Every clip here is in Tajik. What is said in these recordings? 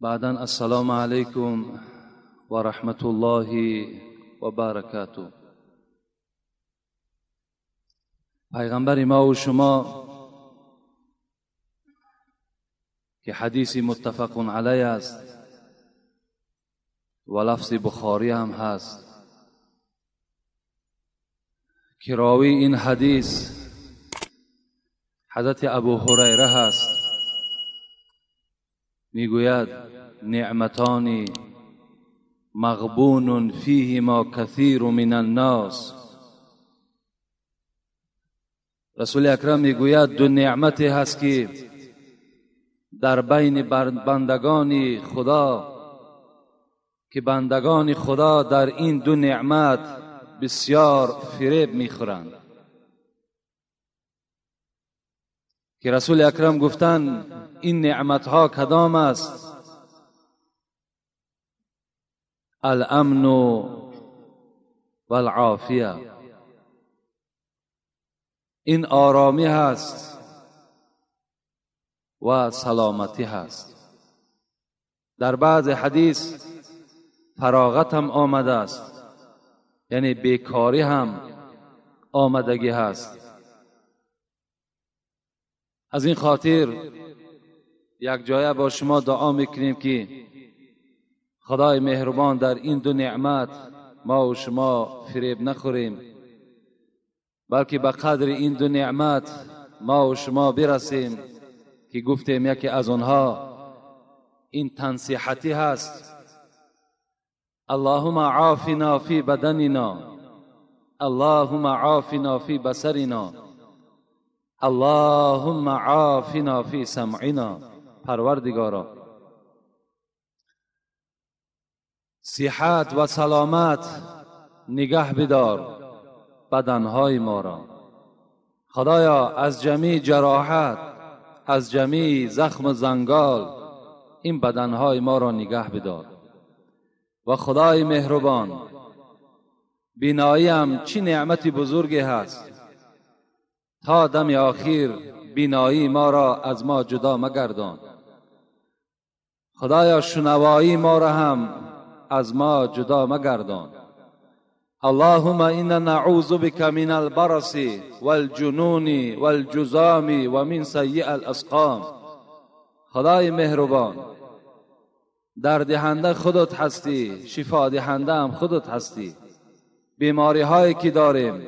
بعدا السلام علیکم و رحمت الله و برکاته. پیغمبر ما و شما که حدیث متفق علیه است و لفظ بخاری هم هست که راوی این حدیث حضرت ابو هریره هست، میگوید نعمتان مغبون فیهما کثیر من الناس. رسول اکرم میگوید دو نعمتی هست که در بین بندگان خدا، که بندگان خدا در این دو نعمت بسیار فریب میخورند. که رسول اکرم گفتند این نعمتها کدام است؟ الامن والعافیه. این آرامی هست و سلامتی هست. در بعض حدیث فراغت هم آمده است، یعنی بیکاری هم آمدگی هست. از این خاطر یک جایه با شما دعا میکنیم که خدای مهربان در این دو نعمت ما و شما فریب نخوریم، بلکه به قدر این دو نعمت ما و شما برسیم که گفتیم یکی از آنها این تنصیحتی هست. اللهم عافنا فی بدننا، اللهم عافنا فی بصرنا، اللهم عافنا فی سمعنا. پروردگارا صحت و سلامت نگه بدار بدنهای ما را. خدایا از جمیع جراحت، از جمیع زخم و زنگال این بدنهای ما را نگه بدار. و خدای مهربان بینایی هم چی نعمت بزرگی هست، تا دم آخیر بینایی ما را از ما جدا مگردان. خدایا شنوایی ما را هم از ما جدا مگردان. اللهم انا نعوذ بك من البرص والجنون والجزام و من سیء الاسقام. خدای مهربان دردهنده خودت هستی، شفا دهنده هم خودت هستی. بیماری هایی که داریم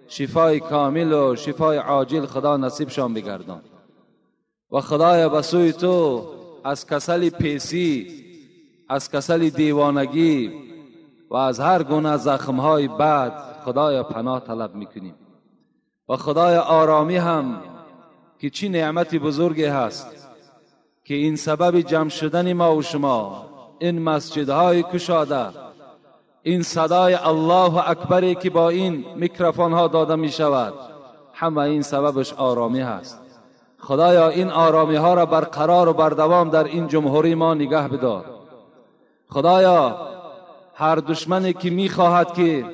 شفای کامل و شفای عاجل خدا نصیبشان بگردان. و خدایا به سوی تو از کسل پیسی، از کسل دیوانگی و از هر گونه زخمهای بد خدایا پناه طلب میکنیم. و خدایا آرامی هم که چی نعمت بزرگی هست که این سبب جمع شدن ما و شما، این مسجدهای کشاده، این صدای الله اکبری که با این میکروفون ها داده می شود، همه این سببش آرامی هست. خدایا این آرامی ها را برقرار و بردوام در این جمهوری ما نگه بدار. خدایا هر دشمنی که می خواهد که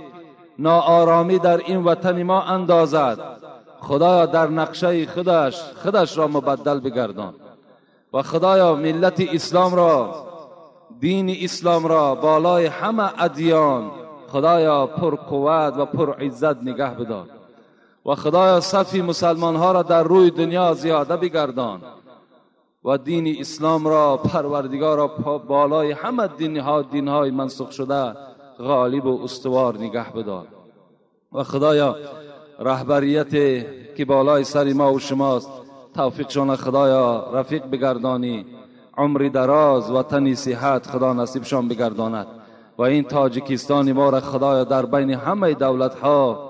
ناآرامی در این وطن ما اندازد، خدایا در نقشه خودش را مبدل بگردان. و خدایا ملت اسلام را، دین اسلام را بالای همه ادیان خدایا پر قوت و پر عزت نگه بدار. و خدایا صف مسلمان ها را در روی دنیا زیاده بگردان و دین اسلام را پروردگار را بالای همه دینهای منسوخ شده غالب و استوار نگه بدار. و خدایا رهبریت که بالای سر ما و شماست توفیقشان خدایا رفیق بگردانی، عمری دراز و تنی صحت خدا نصیبشان بگرداند. و این تاجیکستان ما را خدایا در بین همه دولت ها،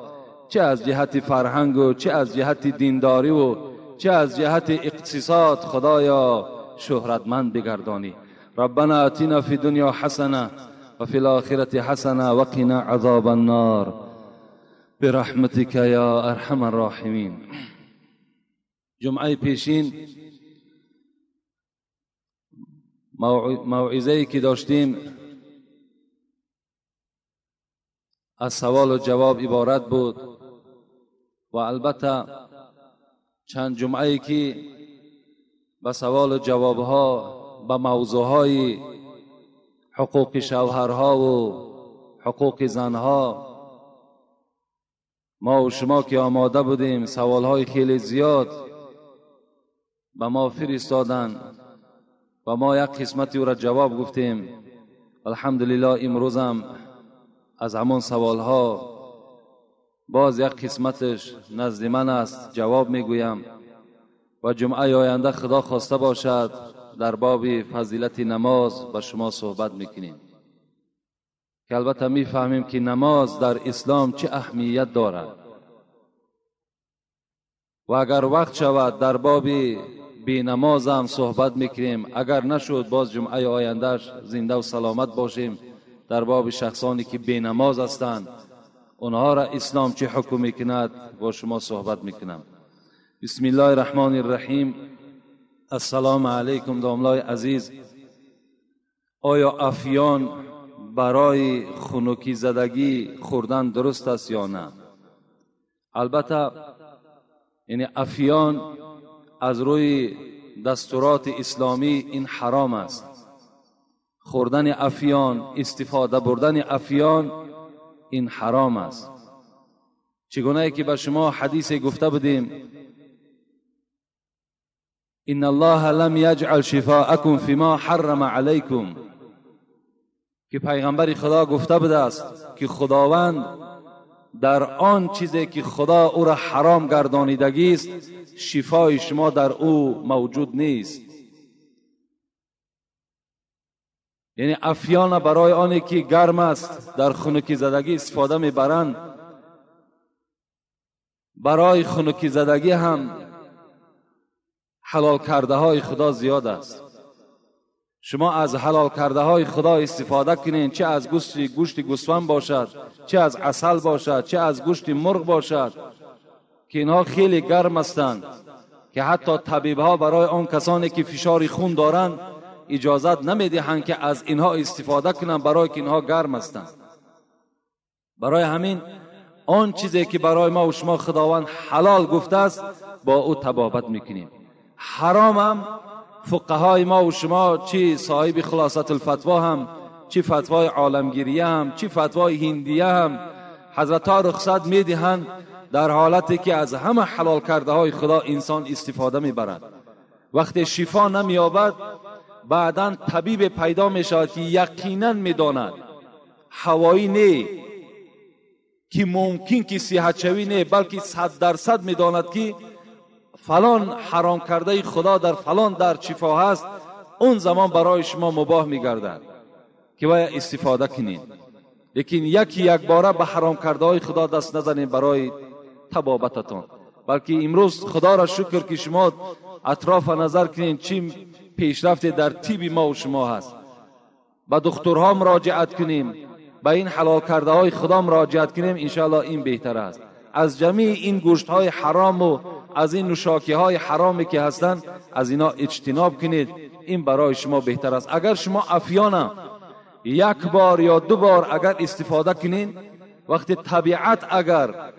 چه از جهت فرهنگ و چه از جهت دینداری و چه از جهت اقتصاد خدایا شهرتمند بگردانی. ربنا آتنا فی دنیا حسنه و فی الاخرة حسنه و قنا عذاب النار برحمتک یا ارحم الراحمین. جمعه پیشین موعظه‌ای که داشتیم از سوال و جواب عبارت بود و البته چند جمعه‌ای که به سوال و جوابها به موضوعهای حقوق شوهرها و حقوق زنها ما و شما که آماده بودیم، سوالهای خیلی زیاد به ما فرستادن و ما یک قسمتی او را جواب گفتیم. الحمدلله امروزم از همان سوالها باز یک قسمتش نزد من است، جواب میگویم و جمعه آینده خدا خواسته باشد در باب فضیلت نماز با شما صحبت میکنیم که البته میفهمیم که نماز در اسلام چه اهمیت دارد و اگر وقت شود در باب بی نماز هم صحبت میکنیم، اگر نشد باز جمعه آیندهش زنده و سلامت باشیم در باب شخصانی که بی نماز هستند اونها را اسلام چه حکم میکند با شما صحبت میکنم. بسم الله الرحمن الرحیم. السلام علیکم داملای عزیز. آیا افیان برای خنکی زدگی خوردن درست است یا نه؟ البته یعنی افیان از روی دستورات اسلامی این حرام است. خوردن افیان، استفاده بردن افیان این حرام است. چگونه که به شما حدیث گفته بودیم، ان الله لم یجعل شفاءکم فیما حرم علیکم، که پیغمبر خدا گفته بوده است که خداوند در آن چیزی که خدا او را حرام گردانیدگی است شفای شما در او موجود نیست. یعنی افیان برای آنی که گرم است در خنکی زدگی استفاده میبرند، برای خنکی زدگی هم حلال کرده های خدا زیاد است. شما از حلال کرده های خدا استفاده کنین، چه از گوشت گوسفند باشد، چه از عسل باشد، چه از گوشت مرغ باشد که اینها خیلی گرم هستند که حتی طبیب ها برای آن کسانی که فشار خون دارند اجازت نمیدهند که از اینها استفاده کنند، برای که اینها گرم هستند. برای همین آن چیزی که برای ما و شما خداوند حلال گفته است با او طبابت میکنیم. حرام هم فقهای ما و شما، چی صاحب خلاصت الفتوا هم، چی فتوای عالمگیریه هم، چی فتوای هندیه هم، حضرت ها رخصت میدهند در حالتی که از همه حلال کرده های خدا انسان استفاده میبرد. وقتی شفا نمییابد بعدا طبیب پیدا میشود که یقینا میداند، هوایی نه که ممکن که صحت شوی نه، بلکه 100% میداند که فلان حرام کرده خدا در فلان در شفا هست، اون زمان برای شما مباح میگردد که باید استفاده کنید. لیکن یکی یک باره به حرام کرده های خدا دست نزنید برای طبابتتان، بلکه امروز خدا را شکر که شما اطراف نظر کنید چی پیشرفت در طب ما و شما هست. به دکترها مراجعت کنیم، به این حلال کرده های خدا مراجعت کنیم، انشاءالله این بهتر است. از جمیع این گوشت های حرام و از این نوشاکی های حرامی که هستند از اینا اجتناب کنید، این برای شما بهتر است. اگر شما افیانه یک بار یا دو بار اگر استفاده کنین، وقتی طبیعت اگر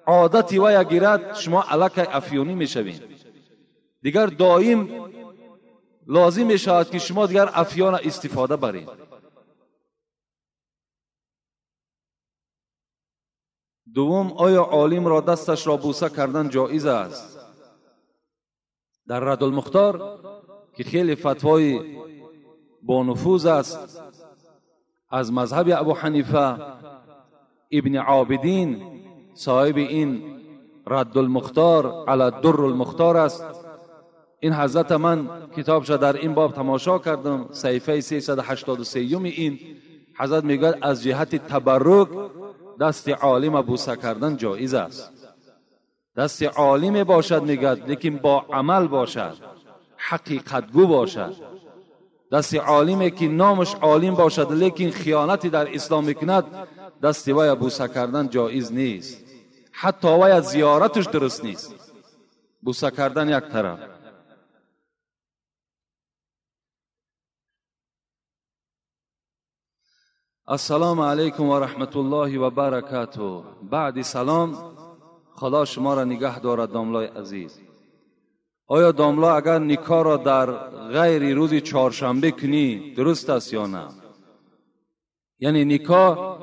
عادتی ویا گیرد شما الکی افیونی میشوین، دیگر دائم لازم میشود که شما دیگر افیان استفاده برید. دوم، آیا عالم را دستش را بوسه کردن جایز است؟ در رد المختار که خیلی فتوای با نفوذ است از مذهب ابو حنیفه، ابن عابدین صاحب این رد المختار علی در المختار است. این حضرت من کتابش در این باب تماشا کردم، صحیفه 383 این حضرت میگوید از جهت تبرک دست عالم بوسه کردن جایز است. دست عالم باشد میگد، لیکن با عمل باشد، حقیقتگو باشد. دست عالمی که نامش عالم باشد لیکن خیانتی در اسلام میکند، دست وی بوسه کردن جایز نیست، حتی وی زیارتش درست نیست. بوسه کردن یک طرف. السلام علیکم و رحمت الله و برکاته. بعد سلام، خدا شما را نگه دارد داملای عزیز. آیا داملا اگر نکاح را در غیر روز چهارشنبه کنی درست است یا نه؟ یعنی نکاح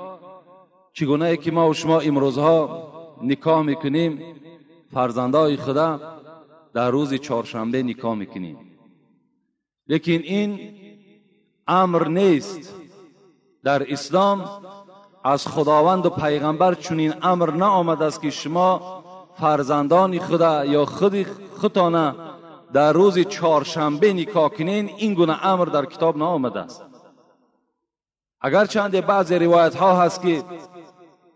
چگونه که ما و شما امروزها نکاح میکنیم، فرزندای خدا در روز چهارشنبه نکاح میکنیم، لیکن این امر نیست. در اسلام از خداوند و پیغمبر چنین امر نآمده است که شما فرزندان خدا یا خودتان در روز چهارشنبه نکاح کنین. این گونه امر در کتاب نآمده است. اگر چند بعضی روایت ها هست که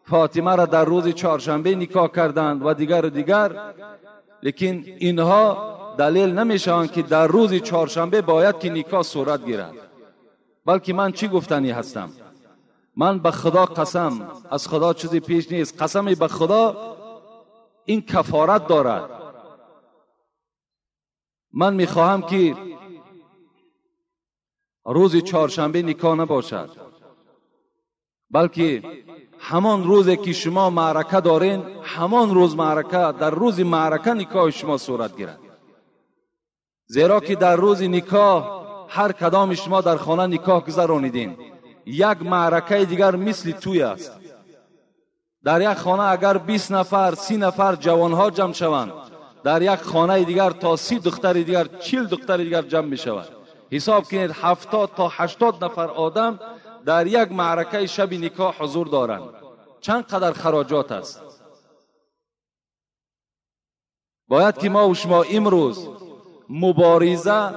فاطمه را در روز چهارشنبه نکاح کردند و دیگر و دیگر، لیکن اینها دلیل نمیشوند که در روز چهارشنبه باید که نکاح صورت گیرد. بلکه من چی گفتنی هستم؟ من به خدا قسم، از خدا چیزی پیش نیست، قسم به خدا این کفارت دارد. من میخواهم که روز چهارشنبه نکاح نباشد، بلکه همان روزی که شما معرکه دارین، همان روز معرکه، در روز معرکه نکاح شما صورت گیرد. زیرا که در روز نکاح هر کدام شما در خانه نکاح گذرانیدین، یک معرکه دیگر مثل توی است. در یک خانه اگر 20 نفر 30 نفر جوانها جمع شوند، در یک خانه دیگر تا 30 دختر دیگر 40 دختر دیگر جمع می شود. حساب کنید 70 تا 80 نفر آدم در یک معرکه شب نکاح حضور دارند. چند قدر خراجات است. باید که ما و شما امروز مبارزه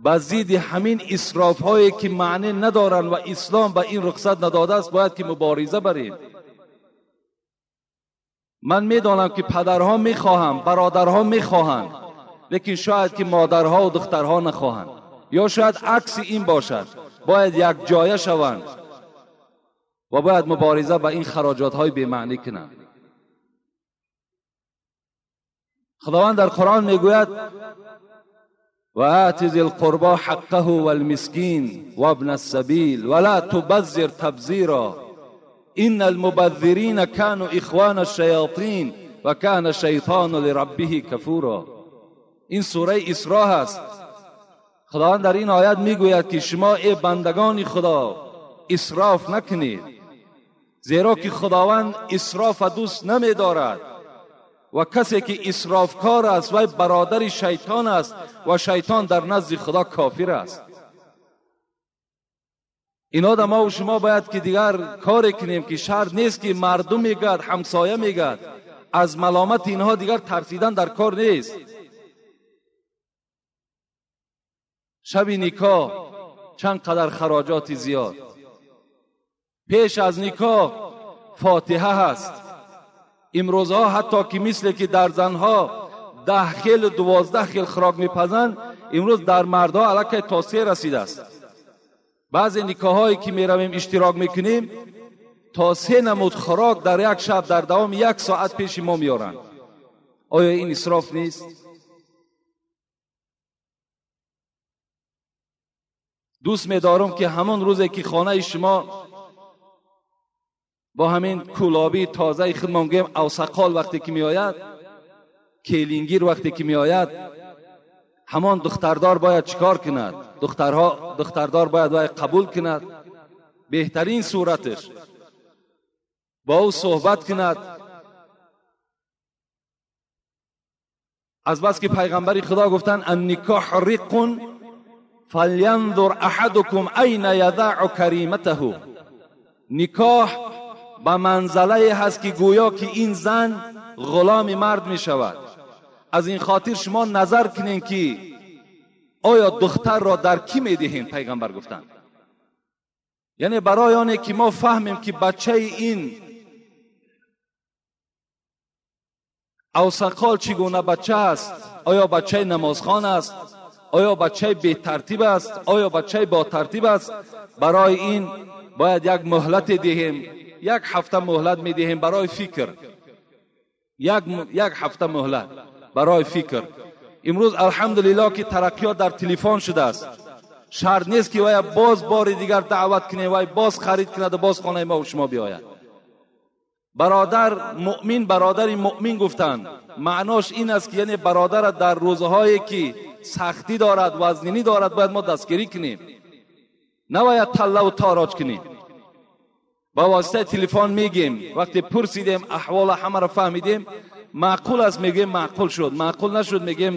به ضد همین اسراف هایی که معنی ندارند و اسلام به این رخصت نداده است، باید که مبارزه بریم. من میدانم که پدرها میخواهم، برادرها میخواهند، لیکن شاید که مادرها و دخترها نخواهند، یا شاید عکس این باشد. باید یک جایه شوند و باید مبارزه با این خراجات های بی معنی کنند. خداوند در قرآن میگوید و آت ذی القربى حقه والمسکین وابن السبیل ولا تبذر تبذیرا ان المبذرین كانوا اخوان الشیاطین وكان الشیطان لربه کفورا. این سوره اسراء است. خداوند در این آیت میگوید که شما ای بندگان خدا اسراف نکنید، زیرا که خداوند اسراف دوست نمیدارد و کسی که اسرافکار است وی برادر شیطان است و شیطان در نزد خدا کافر است. اینا در ما و شما باید که دیگر کار کنیم که شرط نیست که مردم میگد، همسایه میگد، از ملامت اینها دیگر ترسیدن در کار نیست. شب نکاح چند قدر خراجات زیاد، پیش از نکاح فاتحه هست. امروزها حتی که مثل که در زنها 10 خیل و 12 خیل خوراک میپزند، امروز در مردها علاکه تا 3 رسیده است. بعضی نکاحهایی که میرویم اشتراک میکنیم تا 3 نمود خوراک در یک شب در دوام 1 ساعت پیش ما میارند. آیا این اسراف نیست؟ دوست میدارم که همان روزی که خانه شما با همین کولابی تازه خودمان گویم اوسقال وقتی که میآید، کلینگیر وقتی که میآید، همان دختردار باید چیکار کند؟ دختردار باید قبول کند، بهترین صورتش با او صحبت کند. از بس که پیغمبر خدا گفتن النکاح رق فلینظر احدکم این یضع کریمته. نکاح به منزله هست که گویا که این زن غلام مرد می شود. از این خاطر شما نظر کنین که آیا دختر را در کی می دهین؟ پیغمبر گفتن یعنی برای آنه که ما فهمیم که بچه این اوسقال چگونه بچه است، آیا بچه نمازخوان است، آیا بچه بی ترتیب است، آیا بچه با ترتیب است. برای این باید یک مهلت دهیم، 1 هفته مهلت می دهیم برای فکر، یک هفته مهلت برای فکر. امروز الحمدلله که ترقیات در تلفن شده است، شرط نیست که وای باز بار دیگر دعوت کنه، وای باز خرید کند و باز خانه ما و شما بیاید. Бародар муъмин бародари муъмин гуфтанд. Маънош ин аст ки яъне бародарат дар рӯзҳое ки сахтӣ дорад, вазнинӣ дорад, бояд мо дастгирӣ кунем. Набояд таллаву тороҷ кунем. Ба воситаи телефон мегем, вақте пурсидем, аҳвола ҳамаро фаҳмидем, маъқул аст мегӯем маъқул шуд, маъқул нашуд мегӯем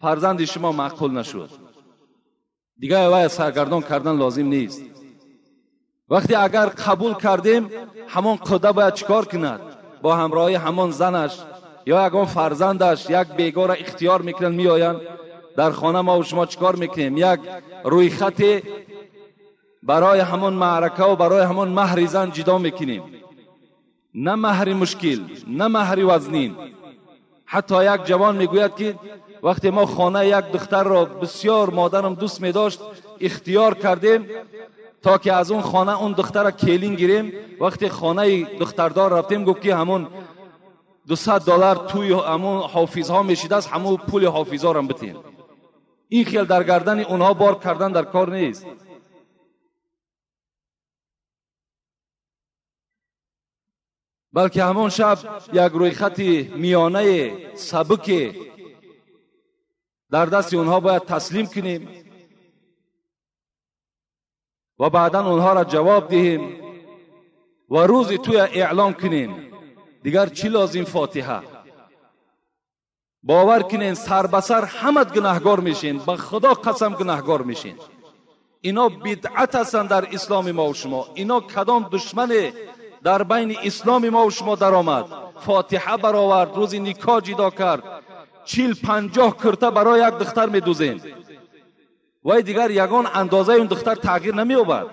фарзанди шумо маъқул нашуд. Дигар вай саргардон кардан лозим нест. Вақте агар қабул кардем, ҳамон қуда бояд чикор кунад? Бо ҳамроҳи ҳамон занаш ё ягон фарзандаш як бегора ихтиёр мекунанд, меоянд дар хона. Мо шумо чикор мекунем? Як рӯйхате барои ҳамон маърака ва барои ҳамон маҳри зан ҷидо мекунем. На маҳри мушкил, на маҳри вазнин. Ҳатто як ҷавон мегӯяд ки вақте мо хонаи як духтарро бисёр модарам дӯст медошт, ихтиёр кардем то ки аз он хона он духтарро келин гирем. Вақте хонаи духтардор рафтем, гуфт ки ҳамон $200 туи ҳамон ҳофизҳо мешидааст, ҳамон пули ҳофизҳоро битем. Ин хел дар гардани онҳо бор кардан дар кор нест. Балки ҳамон шаб як рӯйхати миёнаи сабуке дар дасти онҳо бояд таслим кунем ва баъдан онҳоро ҷавоб диҳем ва рӯзи туя эълон кунем. Дигар чӣ лозим? Фотиҳа. Бовар кунен, сар ба сар ҳамат гунаҳгор мешин. Ба Худо қасам гунаҳгор мешин. Ино бидъат ҳастанд дар исломи мо ва шумо. Ино кадом душмане дар байни исломи мо ва шумо даромад, фотиҳа баровард, рӯзи никоҳ ҷидо кард, 40-50 курта барои як духтар медӯзем. Вай дигар ягон андозаи он духтар тағйир намеёбад.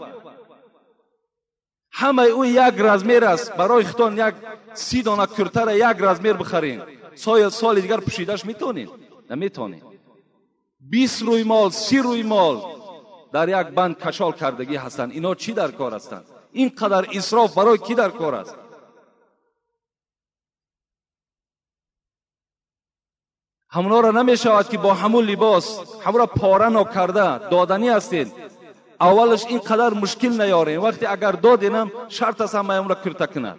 Ҳамаи ӯ як размер аст. Барои худтон як 30 дона куртара як размер бихарем, соли дигар пӯшидаш метонед? Наметонед. 20 рӯймол, 30 рӯймол дар як банд кашол кардагӣ ҳастанд. Ино чӣ дар кор ҳастанд? Ин қадар исроф барои кӣ дар кор аст? Ҳамонҳоро намешавад ки бо ҳамун либос ҳамонро пора нокарда доданӣ ҳастед. Аввалаш ин қадар мушкил наёрем. Вақте агар доденам, шарт аст ҳамаи онро курта кунад.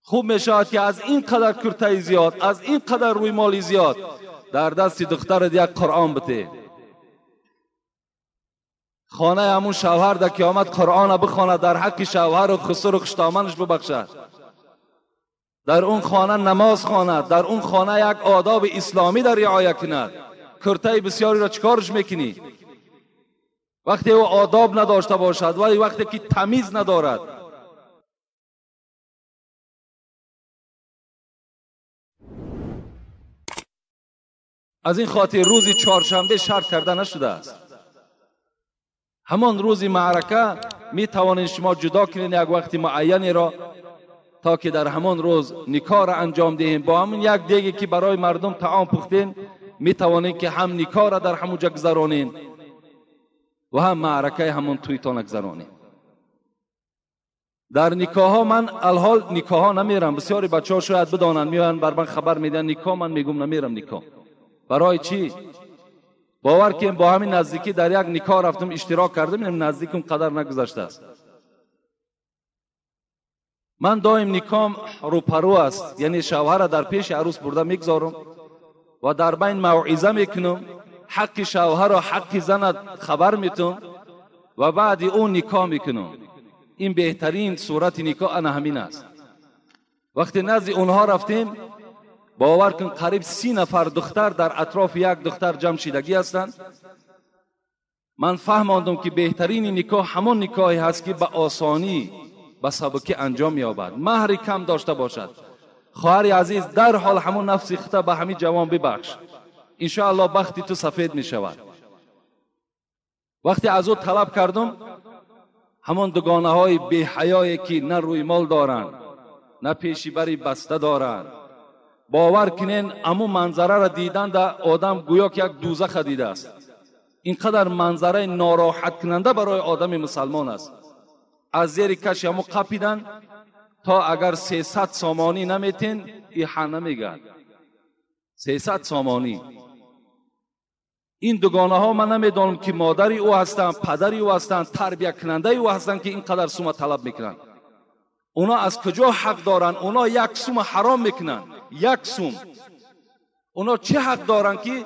Хуб мешавад ки аз ин қадар куртаи зиёд, аз ин қадар рӯймоли зиёд дар дасти духтарат як Қуръон бите. Хонаи ҳамун шавҳар дар қиёмат Қуръона бихонад, дар ҳаққи шавҳару хусуру хуштоманаш бибахшад. Дар он хона намоз хонад, дар он хона як одоби исломӣ дар риоя кунад. Куртаи бисёриро чикорш мекунӣ? Вақте ӯ одоб надошта бошад, вале вақте ки тамиз надорад. Аз ин хотир рӯзи чоршанбе шарт карда нашудааст. Ҳамон рӯзи маърака метавонед шумо ҷудо кунед як вақти муайянеро, то ки дар ҳамон рӯз никоҳро анҷом диҳем. Бо ҳамон як деге ки барои мардум таом пухтем, метавонед ки ҳам никоҳро дар ҳамон ҷо гузаронед ва ҳам маъракаи ҳамон туйтона гузаронед. Дар никоҳҳо ман алҳол никоҳҳо намерам. Бисёри бачаҳо шояд бидонанд, меоянд бар ман хабар медиҳанд никоҳ, ман мегӯм намерам никоҳ. Барои чӣ? Бовар кунем, бо ҳамин наздикӣ дар як никоҳ рафтам, иштирок кардам, инам наздикум қадар нагузаштааст. Ман доим никоҳам рӯпарӯ аст, яъне шавҳарро дар пеши арӯс бурда мегузорам ва дар байн мавъиза мекунам, ҳаққи шавҳарро, ҳаққи занат хабар метум ва баъди ӯ никоҳ мекунам. Ин беҳтарин сурати никоҳ ана ҳамин аст. Вақте назди онҳо рафтем, бовар кун, қариб 30 нафар духтар дар атрофи як духтар ҷамъ шидагӣ ҳастанд. Ман фаҳмондам ки беҳтарини никоҳ ҳамон никоҳе ҳаст ки ба осонӣ, ба сабукӣ анҷом меёбад, маҳри кам дошта бошад. Хоҳари азиз, дарҳол ҳамон нафси хута ба ҳамин ҷавон бибахш, иншоаллоҳ бахти ту сафед мешавад. Вақте аз ӯ талаб кардам, ҳамон дугонаҳои беҳаёе ки на рӯймол доранд, на пеши бари баста доранд, бовар кунен, ҳамун манзараро дидан да одам гӯё ки як дӯзаха дидааст. Ин қадар манзараи нороҳаткунанда барои одами мусалмон аст. Аз зери каши ҳамун қапидан, то агар 300 сомонӣ наметен, иҳа намегӯяд. 300 сомонӣ. Ин дугонаҳо ман намедонам ки модари ӯ ҳастанд, падари ӯ ҳастанд, тарбиякунандаи ӯ ҳастанд, ки ин қадар сума талаб мекунанд. اونا از کجا حق دارن؟ اونا یک سوم حرام میکنن، یک سوم. اونا چه حق دارن که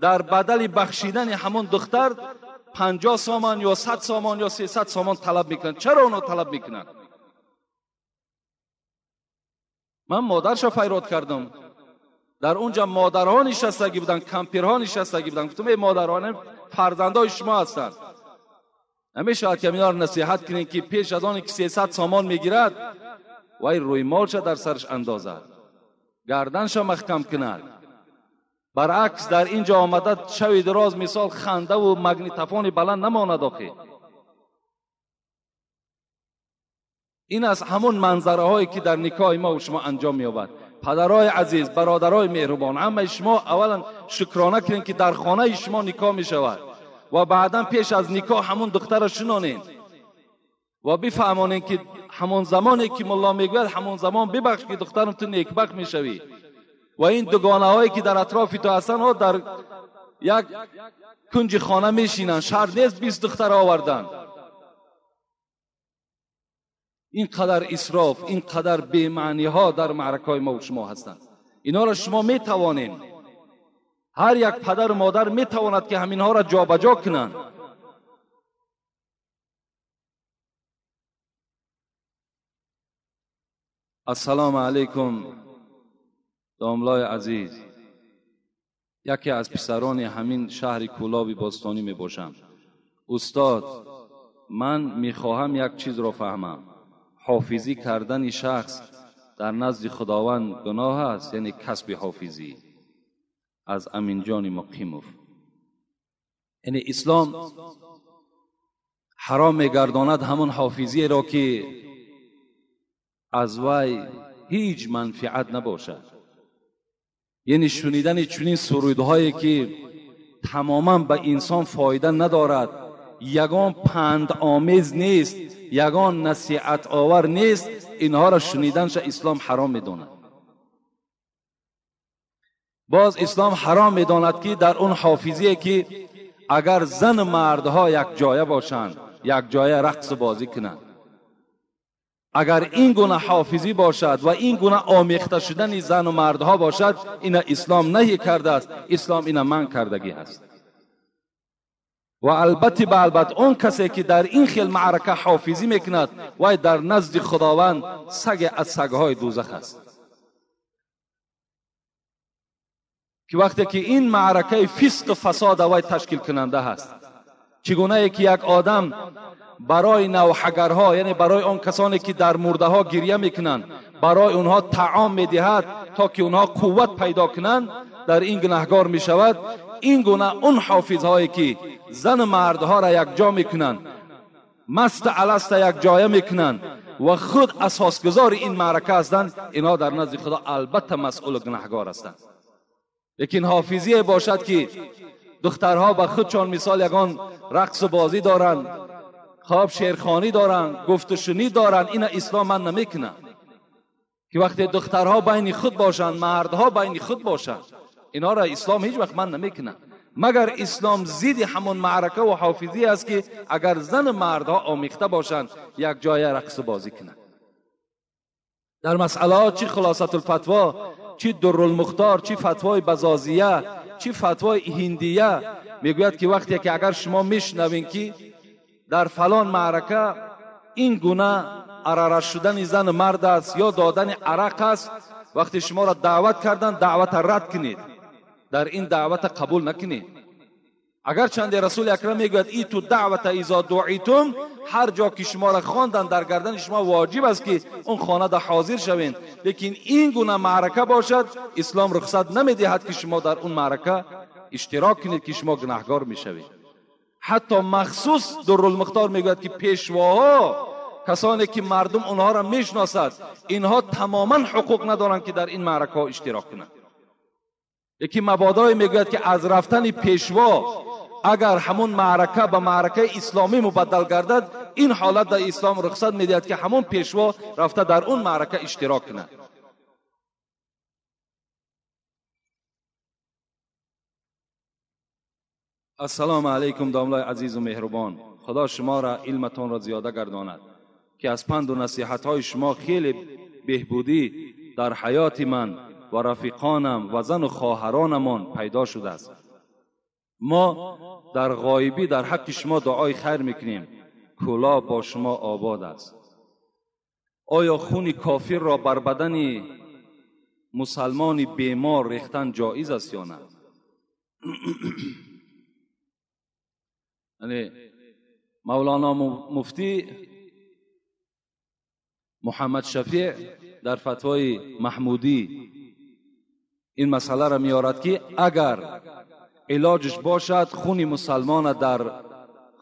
در بدل بخشیدن همون دختر 50 سامان یا 100 سامان یا 300 سامان طلب میکنن؟ چرا اونا طلب میکنن؟ من مادرش فریاد کردم، در اونجا مادرها نشستگی بودن، کمپیرها نشستگی بودن. گفتم ای مادران، فرزندای شما هستند. نمیشود که اینا رو نصیحت کنین که پیش از آن که 300 سامان میگیرد وای روی مالش در سرش اندازد، گردنش محکم کند. برعکس در اینجا آمده شوی دراز مثال خنده و مگنیتفون بلند نماند. آخه این از همون منظره هایی که در نکاح ما و شما انجام می‌یابد. پدرای عزیز، برادرای مهربان، همه شما اولا شکرانه کنین که در خانه شما نکاح می شود و بعدا پیش از نکاح همون دختر را شنانین و بفهمانین که همون زمانی که ملا میگوید همون زمان ببخش که دخترم تو نیکبخت میشوی. و این دوگانه هایی که در اطراف تو هستن ها در یک کنج خانه میشینن، شرط نیست 20 دختر آوردن. اینقدر اسراف، اینقدر بی‌معنی ها در معرکه های ما و شما هستند. اینا را شما میتوانین، هر یک پدر و مادر میتواند که همینها را جابجا کنند. السلام علیکم داملای عزیز، یکی از پسران همین شهر کولاب باستانی می باشم. استاد، من میخواهم یک چیز را فهمم. حافظی کردن شخص در نزد خداوند گناه است، یعنی کسب حافظی. از امین جان مقیموف. یعنی اسلام حرام میگرداند همون حافظی را که از وی هیچ منفعت نباشد. یعنی شنیدن چنین سرودهایی که تماما به انسان فایده ندارد، یگان پند آمیز نیست، یگان نصیحت آور نیست، اینها را شنیدنش اسلام حرام میداند. باز اسلام حرام میداند که در اون حافظیه که اگر زن و مردها یک جایه باشند، یک جایه رقص بازی کنند، اگر این گونه حافظی باشد و این گونه آمیخته شدن زن و مردها باشد، این اسلام نهی کرده است، اسلام این منع کردگی است. و البته به البته اون کسی که در این خیل معرکه حافظی میکند وای در نزد خداوند سگ از سگهای دوزخ است. که وقتی که این معرکه فسق و فساد وای تشکیل کننده هست، چگونه که یک آدم برای نوحگرها، یعنی برای آن کسانی که در مرده ها گریه میکنند، برای اونها طعام میدهد تا که اونها قوت پیدا کنند، در این گناهگار میشود. این گونه اون حافظهایی که زن و مردها را یک جا میکنند، مست الست یک جایه میکنند و خود اساسگذار این معرکه هستند، اینها در نزد خدا البته مسئول و گناهگار هستند. لیکن حافظی باشد که دخترها به خودشان مثال یگان رقص و بازی دارند، خواب شعرخوانی دارند، گفت و شنید دارند، این اسلام من نمیکنه که وقتی دخترها بین خود باشند، مردها بین خود باشند، اینا را اسلام هیچ وقت من نمیکنه. مگر اسلام زید همون معرکه و حافظی است که اگر زن و مردها آمیخته باشند یک جای رقص بازی کنند. در مسئله چی خلاصت الفتوا، چی در المختار، چی فتوای بزازیه، چی فتوای هندیه، میگوید که وقتی که اگر شما میشنوین که در فلان معرکه این گونه عراره شدن زن و مرد است یا دادن عرق است، وقتی شما را دعوت کردن دعوت رد کنید، در این دعوت قبول نکنید. اگر چند رسول اکرم میگوید ای تو دعوت اذا دعیتم، هر جا که شما را خواندن در گردن شما واجب است که اون خانه در حاضر شوین. لیکن این گونه معرکه باشد اسلام رخصت نمیدهد که شما در اون معرکه اشتراک کنید که شما گناهگار میشوید. حتی مخصوص در المختار میگوید که پیشواها، کسانی که مردم اونها را میشناسد، اینها تماما حقوق ندارند که در این معرکه ها اشتراک کنند. یکی مبادای میگوید که از رفتن پیشوا اگر همون معرکه به معرکه اسلامی مبدل گردد، این حالت در اسلام رخصت میدهد که همون پیشوا رفته در اون معرکه اشتراک کند. Ассалому алайкум домлаи азизу меҳрубон, Худо шуморо илматонро зиёда гардонад, ки аз панду насиҳатҳои шумо хеле беҳбудӣ дар ҳаёти ман ва рафиқонам ва зану хоҳаронамон пайдо шудааст. Мо дар ғоибӣ дар ҳаққи шумо дуои хайр мекунем. Кӯлоб бо шумо обод аст. Оё хуни кофирро бар бадани мусалмони бемор рехтан ҷоиз аст ё на? Яъне Мавлоно муфтӣ Муҳаммад Шафеъ дар фатвои Маҳмудӣ ин масъаларо меорад, ки агар илоҷш бошад хуни мусалмона дар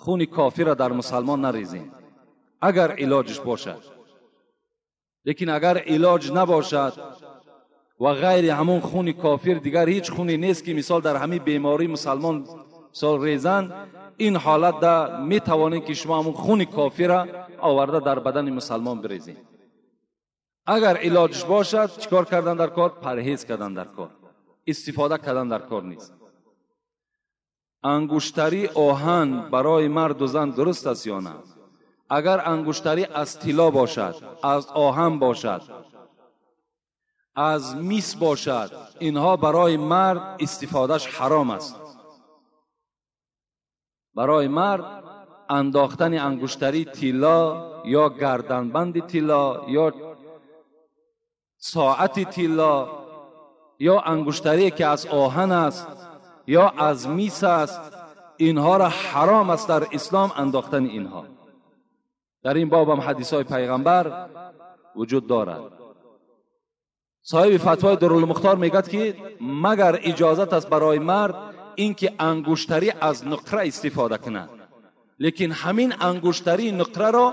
хуни кофира дар мусалмон нарезем, агар илоҷш бошад. Лекин агар илоҷ набошад ва ғайри ҳамон хуни кофир дигар ҳеҷ хуне нест, ки мисол дар ҳамин беморӣ мусалмон мисол резанд, ин ҳолат да метавонед ки шумо ҳамон хуни кофира оварда дар бадани мусалмон бирезед. Агар илоҷш бошад, чикор кардан дар кор? Парҳез кардан дар кор, истифода кардан дар кор нест. Ангуштари оҳан барои марду зан дуруст аст ё на? Агар ангуштарӣ аз тилло бошад, аз оҳан бошад, аз мис бошад, инҳо барои мард истифодаш ҳаром аст. Барои мард андохтани ангуштари тилло ё гарданбанди тилло ё соати тилло ё ангуштарие ки аз оҳан аст ё аз мис аст, инҳоро ҳаром аст дар ислом андохтани инҳо. Дар ин боб ҳам ҳадисҳои пайғамбар вуҷуд дорад. Соҳиби фатвои Дурулмухтор мегӯяд, ки магар иҷозат аст барои мард ин ки ангуштарӣ аз нуқра истифода кунад, лекин ҳамин ангуштарии нуқраро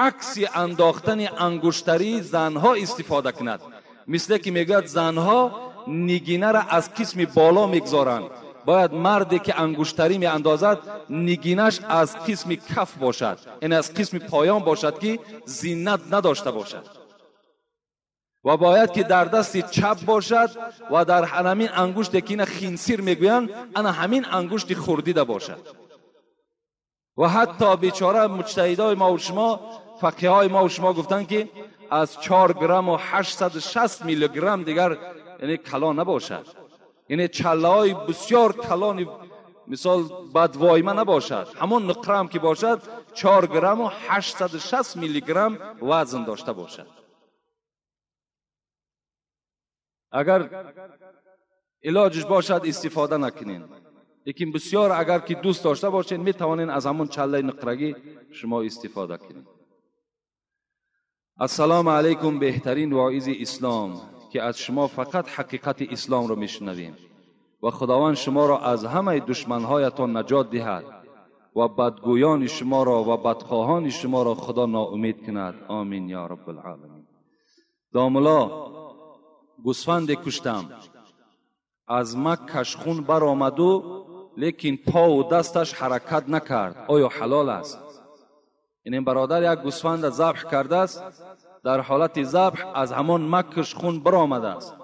акси андохтани ангуштарии занҳо истифода кунад. Мисле ки мегӯяд занҳо нигинаро аз қисми боло мегузоранд, бояд марде ки ангуштарӣ меандозад нигинаш аз қисми каф бошад, яъне аз қисми поён бошад, ки зинат надошта бошад, ва бояд ки дар дасти чап бошад ва дар ҳамин ангуште ки ина хинсир мегӯянд, ана ҳамин ангушти хурдида бошад. Ва ҳатто бечора муҷтаҳидои мо ва шумо, фақиҳои мо ва шумо гуфтанд, ки аз 4 грамму 860 миллиграмм дигар яъне калон набошад, яъне чаллаҳои бисёр калони мисол бадвойма набошад, ҳамон нуқраам ки бошад 4 грамму 860 миллиграмм вазн дошта бошад. Агар илоҷш бошад истифода накунед, лекин бисёр агар ки дӯст дошта бошед метавонед аз ҳамон чаллаи нуқрагӣ шумо истифода кунед. Ассалому алайкум, беҳтарин воизи ислом, ки аз шумо фақат ҳақиқати исломро мешунавем ва Худованд шуморо аз ҳамаи душманҳоятон наҷот диҳад ва бадгӯёни шуморо ва бадхоҳони шуморо Худо ноумед кунад. Омин ё раббалъоламин. Домулло, гӯсфанде куштам, аз маккаш хун баромаду, лекин пову дасташ ҳаракат накард, оё ҳалол аст? Ин бародар як гӯсфанда забҳ кардааст, дар ҳолати забҳ аз ҳамон маккаш хун баромадааст,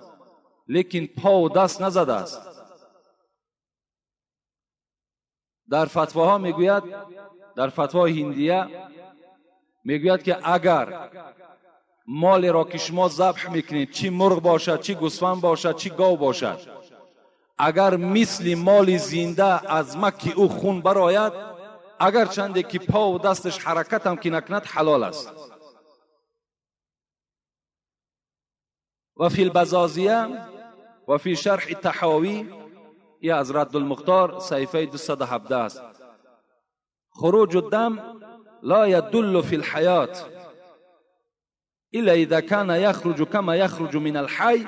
лекин пову даст назадааст. Дар фатвоҳо мегӯяд, дар фатвои ҳиндия мегӯяд, ки агар молеро ки шумо забҳ мекунед, чӣ мурғ бошад, чӣ гӯсфанд бошад, чӣ гов бошад, агар мисли моли зинда аз макки ӯ хун барояд, агар чанде ки пову дасташ ҳаракатам ки накунад, ҳалол аст. Ва фи лбазозия ва фи шарҳи таҳовӣ, и аз Раддулмухтор саҳифаи 217 аст. Хуруҷу дам ла ядуллу фи лҳаёт إلا إذا كان يخرج كما يخرج من الحي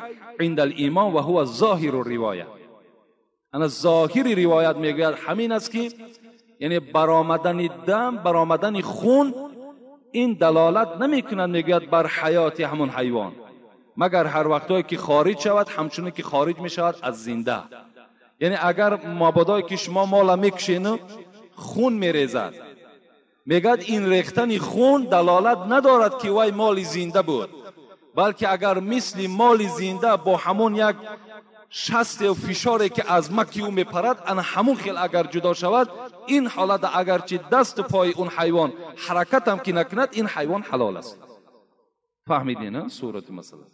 عند الإيمان وهو ظاهر الرواية. أنا ظاهر روایت میگوید همین است که یعنی برآمدن دم، برآمدن خون، این دلالت نمیکند میگوید بر حیات همون حیوان، مگر هر وقتایی که خارج شود همچنین که خارج میشود از زنده. یعنی اگر مبادایی که شما مالا میکشین خون میریزد، میگد این ریختن خون دلالت ندارد که وای مال زنده بود، بلکه اگر مثل مال زنده با همون یک шаст фишоре ки аз маки ӯ мепарад, ана ҳамун хел агар ҷудо шавад, ин ҳолат агарчи дасту пои он ҳайвон ҳаракатам ки накунад, ин ҳайвон ҳалол аст. Фаҳмидӣ на сурати масъала?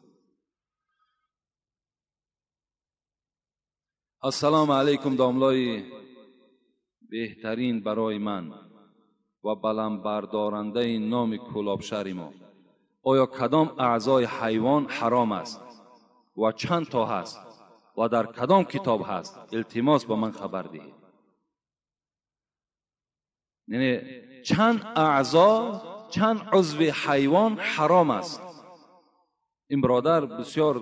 Ассалому алайкум домлои беҳтарин барои ман ва баландбардорандаи номи Кӯлобшаҳри мо. Оё кадом аъзои ҳайвон ҳаром аст ва чанд то ҳаст ва дар кадом китоб ҳаст? Илтимос ба ман хабар диҳед. Яъне чанд аъзо, чанд узви ҳайвон ҳаром аст? Ин бародар бисёр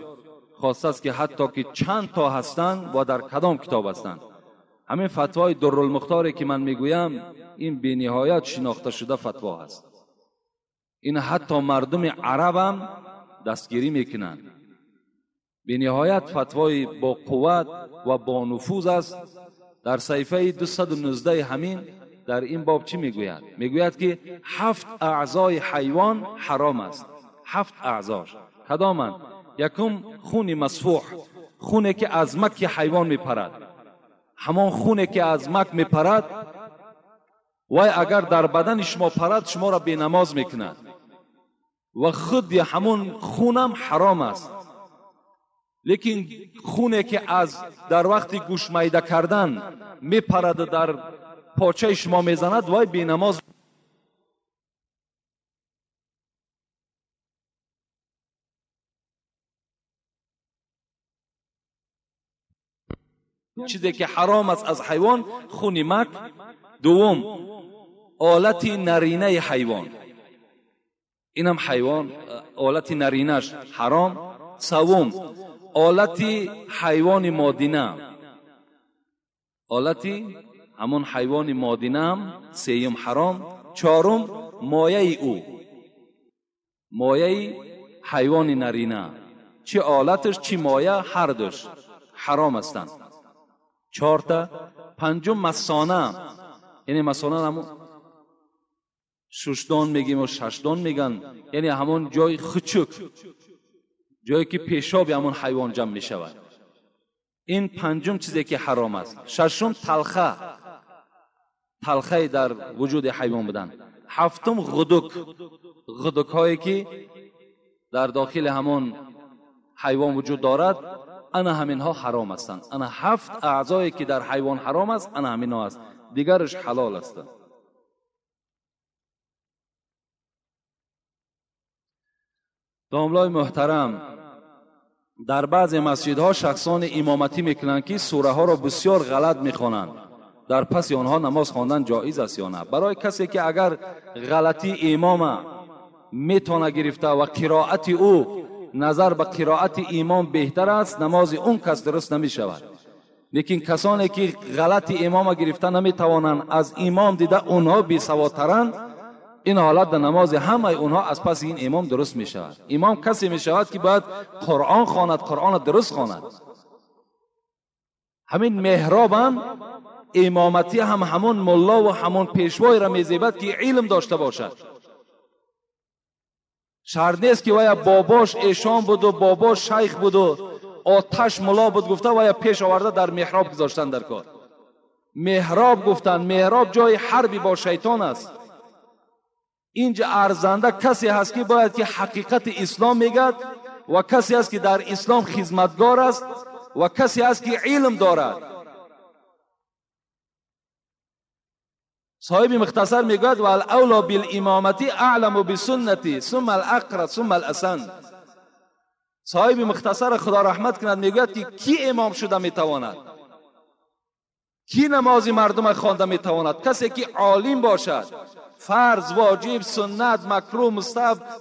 хостааст ки ҳатто ки чанд то ҳастанд ва дар кадом китоб ҳастанд. Ҳамин фатвои Дуррулмухторе ки ман мегӯям, ин бениҳоят шинохта шуда фатво ҳаст. Ин ҳатто мардуми арабам дастгирӣ мекунанд. Бениҳоят фатвои бо қувват ва бо нуфуз аст. Дар саҳифаи 219 ҳамин дар ин боб чӣ мегӯяд? Мегӯяд ки 7 аъзои ҳайвон ҳаром аст. 7 аъзош кадоманд? Якум хуни масфуҳ, хуне ки аз маки ҳайвон мепарад. Ҳамон хуне ки аз мак мепарад, вай агар дар бадани шумо парад, шуморо бенамоз мекунад ва худи ҳамон хунам ҳаром аст. Лекин хуне ки аз дар вақти гӯшмайда кардан мепарад ва дар почаи шумо мезанад, вай бенамоз. Чизе ки ҳаром аст аз ҳайвон, хуни мак. Дуввум, олати наринаи ҳайвон, инам ҳайвон олати наринаш ҳаром. Севум, олати ҳайвони модина, олати ҳамон ҳайвони модинаам сеюм ҳаром. Чорум, мояи ӯ, мояи ҳайвони нарина, чӣ олаташ чӣ моя, ҳардуш ҳаром ҳастанд. Чорта. Панҷум, масона, яъне масона ҳамон шушдон мегیم ва шашдон меган, яъне ҳамон ҷои хучук, ҷое ки пешоби ҳамон ҳайвон ҷамъ мешавад. Ин панҷум чизе ки ҳаром аст. Шашум, талха, талхаи дар вуҷуди ҳайвон будан. Ҳафтум, ғудук, ғудукҳое ки дар дохили ҳамон ҳайвон вуҷуд дорад, ана ҳаминҳо ҳаром ҳастанд. Ана 7 аъзое ки дар ҳайвон ҳаром аст, ана ҳаминҳо аст, дигараш ҳалол ҳастанд. Домлои муҳтарам, дар баъзе масҷидҳо шахсони имоматӣ мекунанд ки сураҳоро бисёр ғалат мехонанд. Дар паси онҳо намоз хондан ҷоиз аст ё на? Барои касе ки агар ғалатии имома метавона гирифта ва қироати ӯ назар ба қироати имом беҳтар аст, намози он кас дуруст намешавад. Лекин касоне ки ғалати имома гирифта наметавонанд, аз имом дида онҳо бесаводтаранд, ин ҳолат дар намози ҳамаи онҳо аз паси ин имом дуруст мешавад. Имом касе мешавад ки бояд Қуръон хонад, Қуръонро дуруст хонад. Ҳамин меҳробам имоматӣ ҳам ҳамон мулло ва ҳамон пешвоеро мезебад ки илм дошта бошад. Шарт нест ки вая бобош эшон буду, бобош шайх буду, оташ мулло буд гуфта вая пеш оварда дар меҳроб гузоштан дар кор. Меҳроб гуфтан, меҳроб ҷои ҳарби бо шайтон аст. Инҷа арзанда касе ҳаст ки бояд ки ҳақиқати ислом мегӯяд ва касе ҳаст ки дар ислом хизматгор аст ва касе ҳаст ки илм дорад. Соҳиби мухтасар мегӯяд валавло билимомати аъламу бисуннати сумма алақра сумма аласан. Соҳиби мухтасар худо раҳмат кунад мегӯяд ки кӣ имом шуда метавонад, кӣ намози мардума хонда метавонад? Касе ки олим бошад, фарз, воҷиб, суннат, макрӯҳ,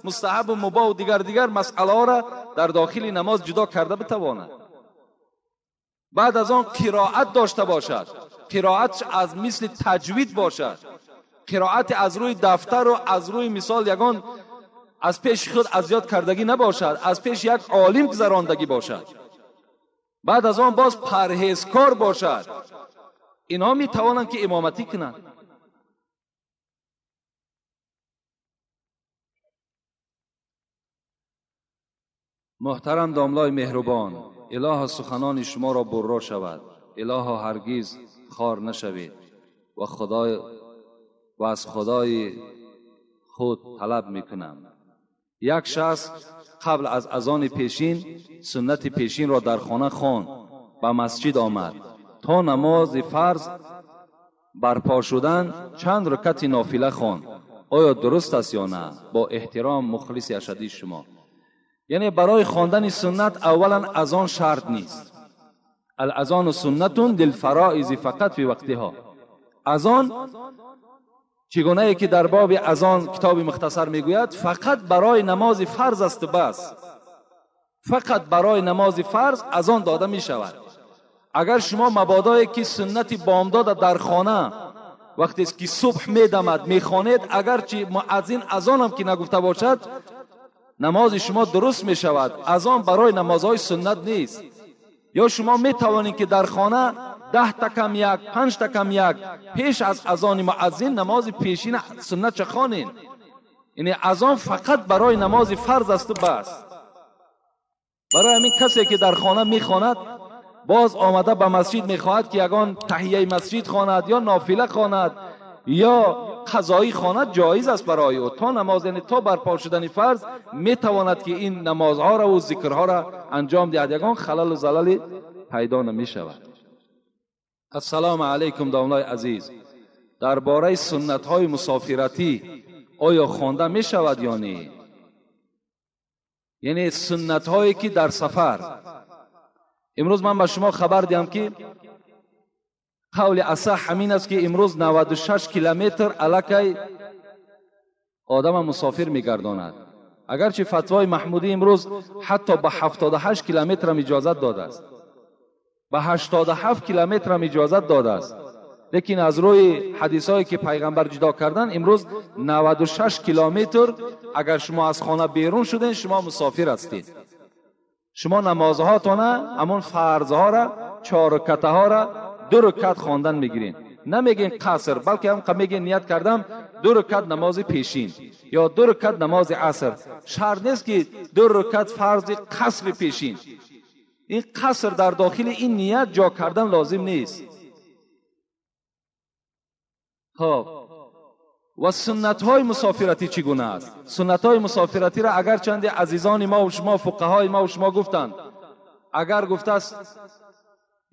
мустаҳаб ва мубоҳ ва дигар масъалаҳоро дар дохили намоз ҷудо карда битавонад. Баъд аз он қироат дошта бошад, қироатш аз мисли таҷвид бошад, қироати аз рӯи дафтару аз рӯи мисол ягон аз пеши худ аз ёд кардагӣ набошад, аз пеши як олим гузарондагӣ бошад. Баъд аз он боз парҳезкор бошад. Инҳо метавонанд ки имоматӣ кунанд. Муҳтарам домлои меҳрубон, Илоҳо суханони шуморо бурро шавад, илоҳо ҳаргиз хор нашавед ва худой ва аз худои худ талаб мекунам. Як шахс қабл аз азони пешин суннати пешинро дар хона хонд, ба масҷид омад. То намози фарз барпо шудан чанд рукати нофила хонд. Оё дуруст аст ё на? Бо эҳтиром, мухлиси ашадии шумо. Яъне барои хондани суннат аввалан азон шарт нест. Алазону суннатун лилфароизи фақат фи вақтиҳо. Азон чигунае ки дар боби азон китоби мухтасар мегӯяд, фақат барои намози фарз аст бас. Фақат барои намози фарз азон дода мешавад. Агар шумо мабодое ки суннати бомдода дар хона вақте ки субҳ медамад мехонед, агарчи муаззин азонам ки нагуфта бошад, намози шумо дуруст мешавад. Азон барои намозҳои суннат нест. Ё шумо метавонед ки дар хона 10 та кам як, 5 та кам як пеш аз азони муаззин намози пешин суннатча хонед. Яъне азон фақат барои намози фарз аст бас. Барои ҳамин касе ки дар хона мехонад, боз омада ба масҷид мехоҳад ки ягон таҳияи масҷид хонад ё нофила хонад ё қазоӣ хонад, ҷоиз аст барои ӯ. То намоз, яъне то барпо шудани фарз метавонад ки ин намозҳоро ва зикрҳоро анҷом диҳад, ягон халалу залале пайдо намешавад. Ассалому алайкум домлаи азиз. Дар бораи суннатҳои мусофиратӣ оё хонда мешавад ё не? Яъне суннатҳое ки дар сафар. Имрӯз ман ба шумо хабар диҳам ки қавли асаҳ ҳамин аст ки имрӯз 96 километр аллакай одама мусофир мегардонад. Агарчи фатвои маҳмудӣ имрӯз ҳатто ба 78 километрам иҷозат додааст, ба 87 километрам иҷозат додааст, лекин аз рӯи ҳадисҳое ки пайғамбар ҷудо кардан, имрӯз 96 километр агар шумо аз хона берун шуден, шумо мусофир ҳастед. Шумо намозҳоятона, ҳамон фарзҳоро, 4 рукатаҳоро 2 рукат хондан мегиред. Намегин қаср, балки ҳам мегин ният кардам 2 рукат намози пешин ё 2 рукат намози аср. Шарт нест ки 2 рукат фарзи қасри пешин. Ин қаср дар дохили ин ният ҷо кардан лозим нест. Хоб, ва суннатҳои мусофиратӣ чӣ гуна аст? Суннатҳои мусофиратиро агарчанде азизони мо ва шумо, фуқаҳои мо ва шумо гуфтанд, агар гуфтааст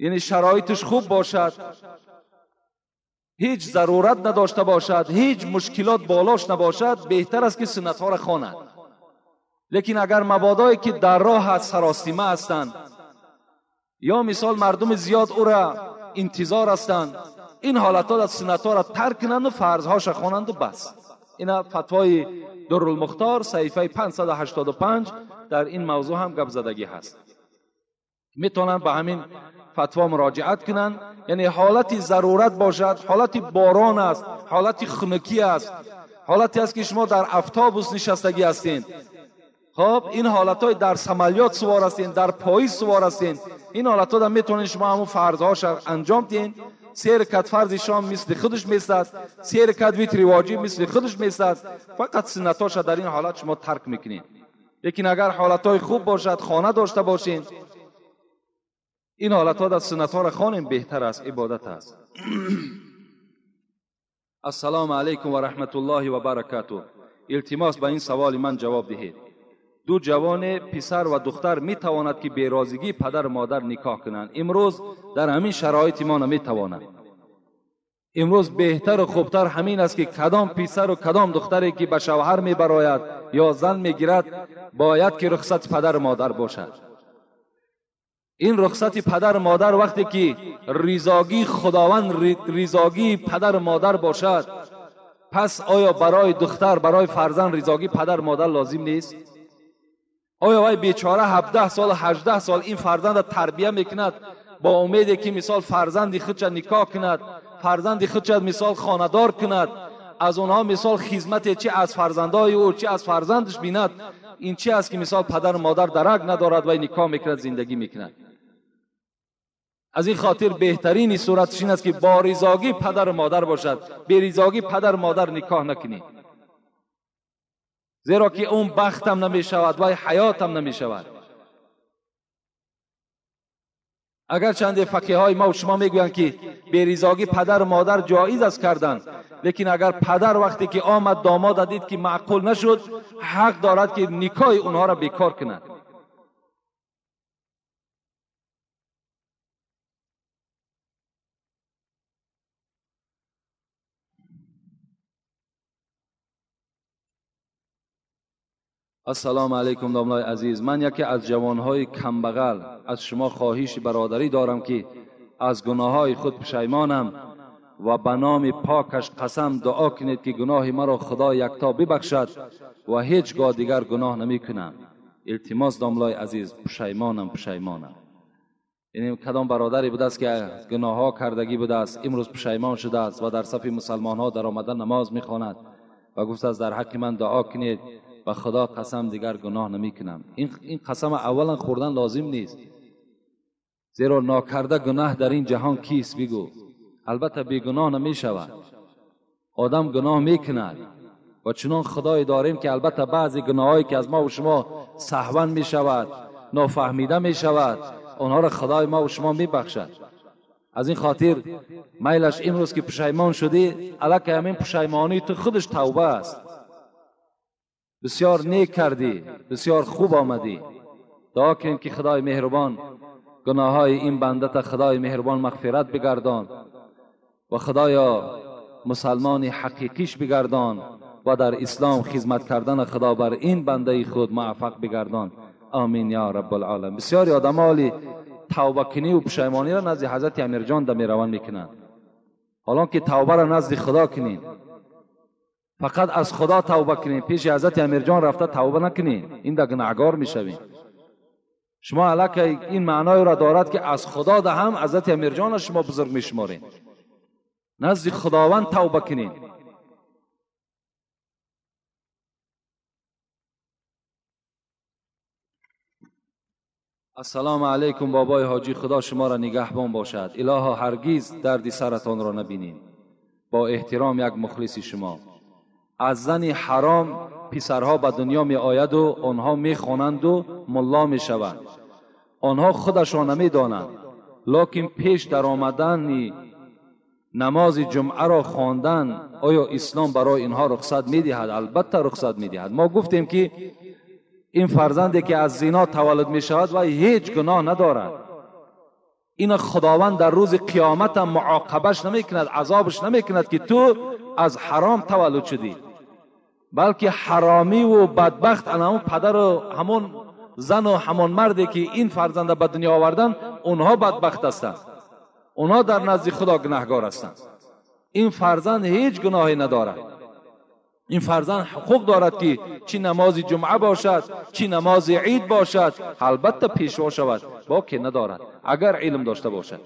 яъне шароиташ хуб бошад, ҳеҷ зарурат надошта бошад, ҳеҷ мушкилот болош набошад, беҳтар аст ки суннатҳоро хонад. Лекин агар мабодое ки дар роҳ аст, саросима ҳастанд, ё мисол мардуми зиёд ӯра интизор ҳастанд, ин ҳолатҳо аз суннатҳоро тарк кунанд ва фарзҳоша хонанд ва бас. Ина фатвои Дуррулмухтор саҳифаи 585 дар ин мавзӯъ ҳам гап задагӣ ҳаст. Метавонанд ба ҳамин фатво муроҷиат кунанд. Яъне ҳолати зарурат бошад, ҳолати борон аст, ҳолати хунукӣ аст, ҳолате аст ки шумо дар автобус нишастагӣ ҳастед. Хоб, ин ҳолатҳои дар самолёт сувор ҳастед, дар поезд сувор ҳастед, ин ҳолатҳо метавонед шумо ҳамон фарзҳоша анҷом диҳед. 3 ракат фарзи шом мисли худаш месад, 3 ракат витри воҷиб мисли худаш месад, фақат суннатҳоша дар ин ҳолат шумо тарк мекунед. Лекин агар ҳолатҳои хуб бошад, хона дошта бошед, ин ҳолатҳо дар суннатҳоро хонем беҳтар аст, ибодат аст. Ассалому алайкум ва раҳматуллоҳи ва баракатуҳ. Илтимос ба ин саволи ман ҷавоб диҳед. Ду ҷавоне, писар ва духтар, метавонад ки берозигии падар модар никоҳ кунанд. Имрӯз дар ҳамин шароити мо наметавонанд. Имрӯз беҳтару хубтар ҳамин аст ки кадом писару кадом духтаре ки ба шавҳар мебарояд ё зан мегирад, бояд ки рухсати падару модар бошад. Ин рухсати падару модар вақте ки ризогии Худованд, ризогии падару модар бошад, пас оё барои духтар, барои фарзанд ризогии падару модар лозим нест? Оё вай бечора 17 сол, 18 сол ин фарзандро тарбия мекунад бо умеде ки мисол фарзанди худша никоҳ кунад, фарзанди худша мисол хонадор кунад, аз онҳо мисол хизмате чи аз фарзандои ӯ, чи аз фарзандаш бинад. Ин чи аст ки мисол падару модар дарак надорад, вай никоҳ мекунад, зиндагӣ мекунад. Аз ин хотир беҳтарини суратш ин аст ки бо ризогӣ падару модар бошад, беризогӣ падару модар никоҳ накунӣ, зеро ки он бахтам намешавад, вай ҳаётам намешавад. اگر چند فقیه های ما و شما میگویند که بی‌رضاگی پدر و مادر جایز است کردن، لیکن اگر پدر وقتی که آمد داماد دید که معقول نشد، حق دارد که نکاح اونها را بیکار کند. السلام علیکم داملای عزیز، من یکی از جوانهای کمبغل از شما خواهش برادری دارم که از گناههای خود پشیمانم و به نام پاکش قسم دعا کنید که گناه مرا خدا یکتا ببخشد و هیچگاه دیگر گناه نمی کنم. التماس داملای عزیز، پشیمانم پشیمانم. یعنی کدام برادری بوده است که گناه ها کردگی بوده است، امروز پشیمان شده است و در صف مسلمان ها در آمده نماز میخواند و گفته است در حق من دعا کنید و خدا قسم دیگر گناه نمی کنم. این قسم اولا خوردن لازم نیست، زیرا ناکرده گناه در این جهان کیست بگو؟ البته بی گناه نمی شود، آدم گناه می کند و چنان خدای داریم که البته بعضی گناهایی که از ما و شما سهوا می شود، نافهمیده می شود، آنها را خدای ما و شما می بخشد. از این خاطر میلش امروز که پشیمان شدی، الکه همین پشیمانی تو خودش توبه است. بسیار نیک کردی، بسیار خوب آمدی. دعا کنیم که خدای مهربان گناههای این بنده تا خدای مهربان مغفرت بگردان و خدایا مسلمان حقیقیش بگردان و در اسلام خدمت کردن خدا بر این بنده خود موفق بگردان. آمین یا رب العالمین. بسیاری آدم حالی توبه کنی و پشیمانی را نزد حضرت امیرجان در میروان میکنند، حالا که توبه را نزد خدا کنین، فقط از خدا توبه کنین، پیش حضرت امیرجان رفته توبه نکنین، این در گناهگار میشوین. شما علاکه این معنای را دارد که از خدا ده هم حضرت امیرجان را شما بزرگ میشمارین، نزد خداوند توبه کنین. السلام علیکم بابای حاجی، خدا شما را نگهبان باشد، الها هرگز دردی سرتان را نبینیم. با احترام یک مخلص شما. از زن حرام پسرها به دنیا می آید و آنها می خوانند و ملا می شوند. آنها خودشان نمی دانند، لکن پیش در آمدن نماز جمعه را خواندن آیا اسلام برای اینها رخصت می دهد؟ البته رخصت می دهد. ما گفتیم که این فرزندی که از زنا تولد می شود و هیچ گناه ندارد، این خداوند در روز قیامت هم معاقبش نمی کند، عذابش نمی کند که تو از حرام تولد شدی، بلکه حرامی و بدبخت همون پدر و همون زن و همون مردی که این فرزند به دنیا آوردن، اونها بدبخت هستند، اونها در نزد خدا گناهگار هستند. این فرزند هیچ گناهی ندارد. این فرزند حقوق دارد که چی نماز جمعه باشد، چی نماز عید باشد، البته پیشوا شود، باکی ندارد اگر علم داشته باشد.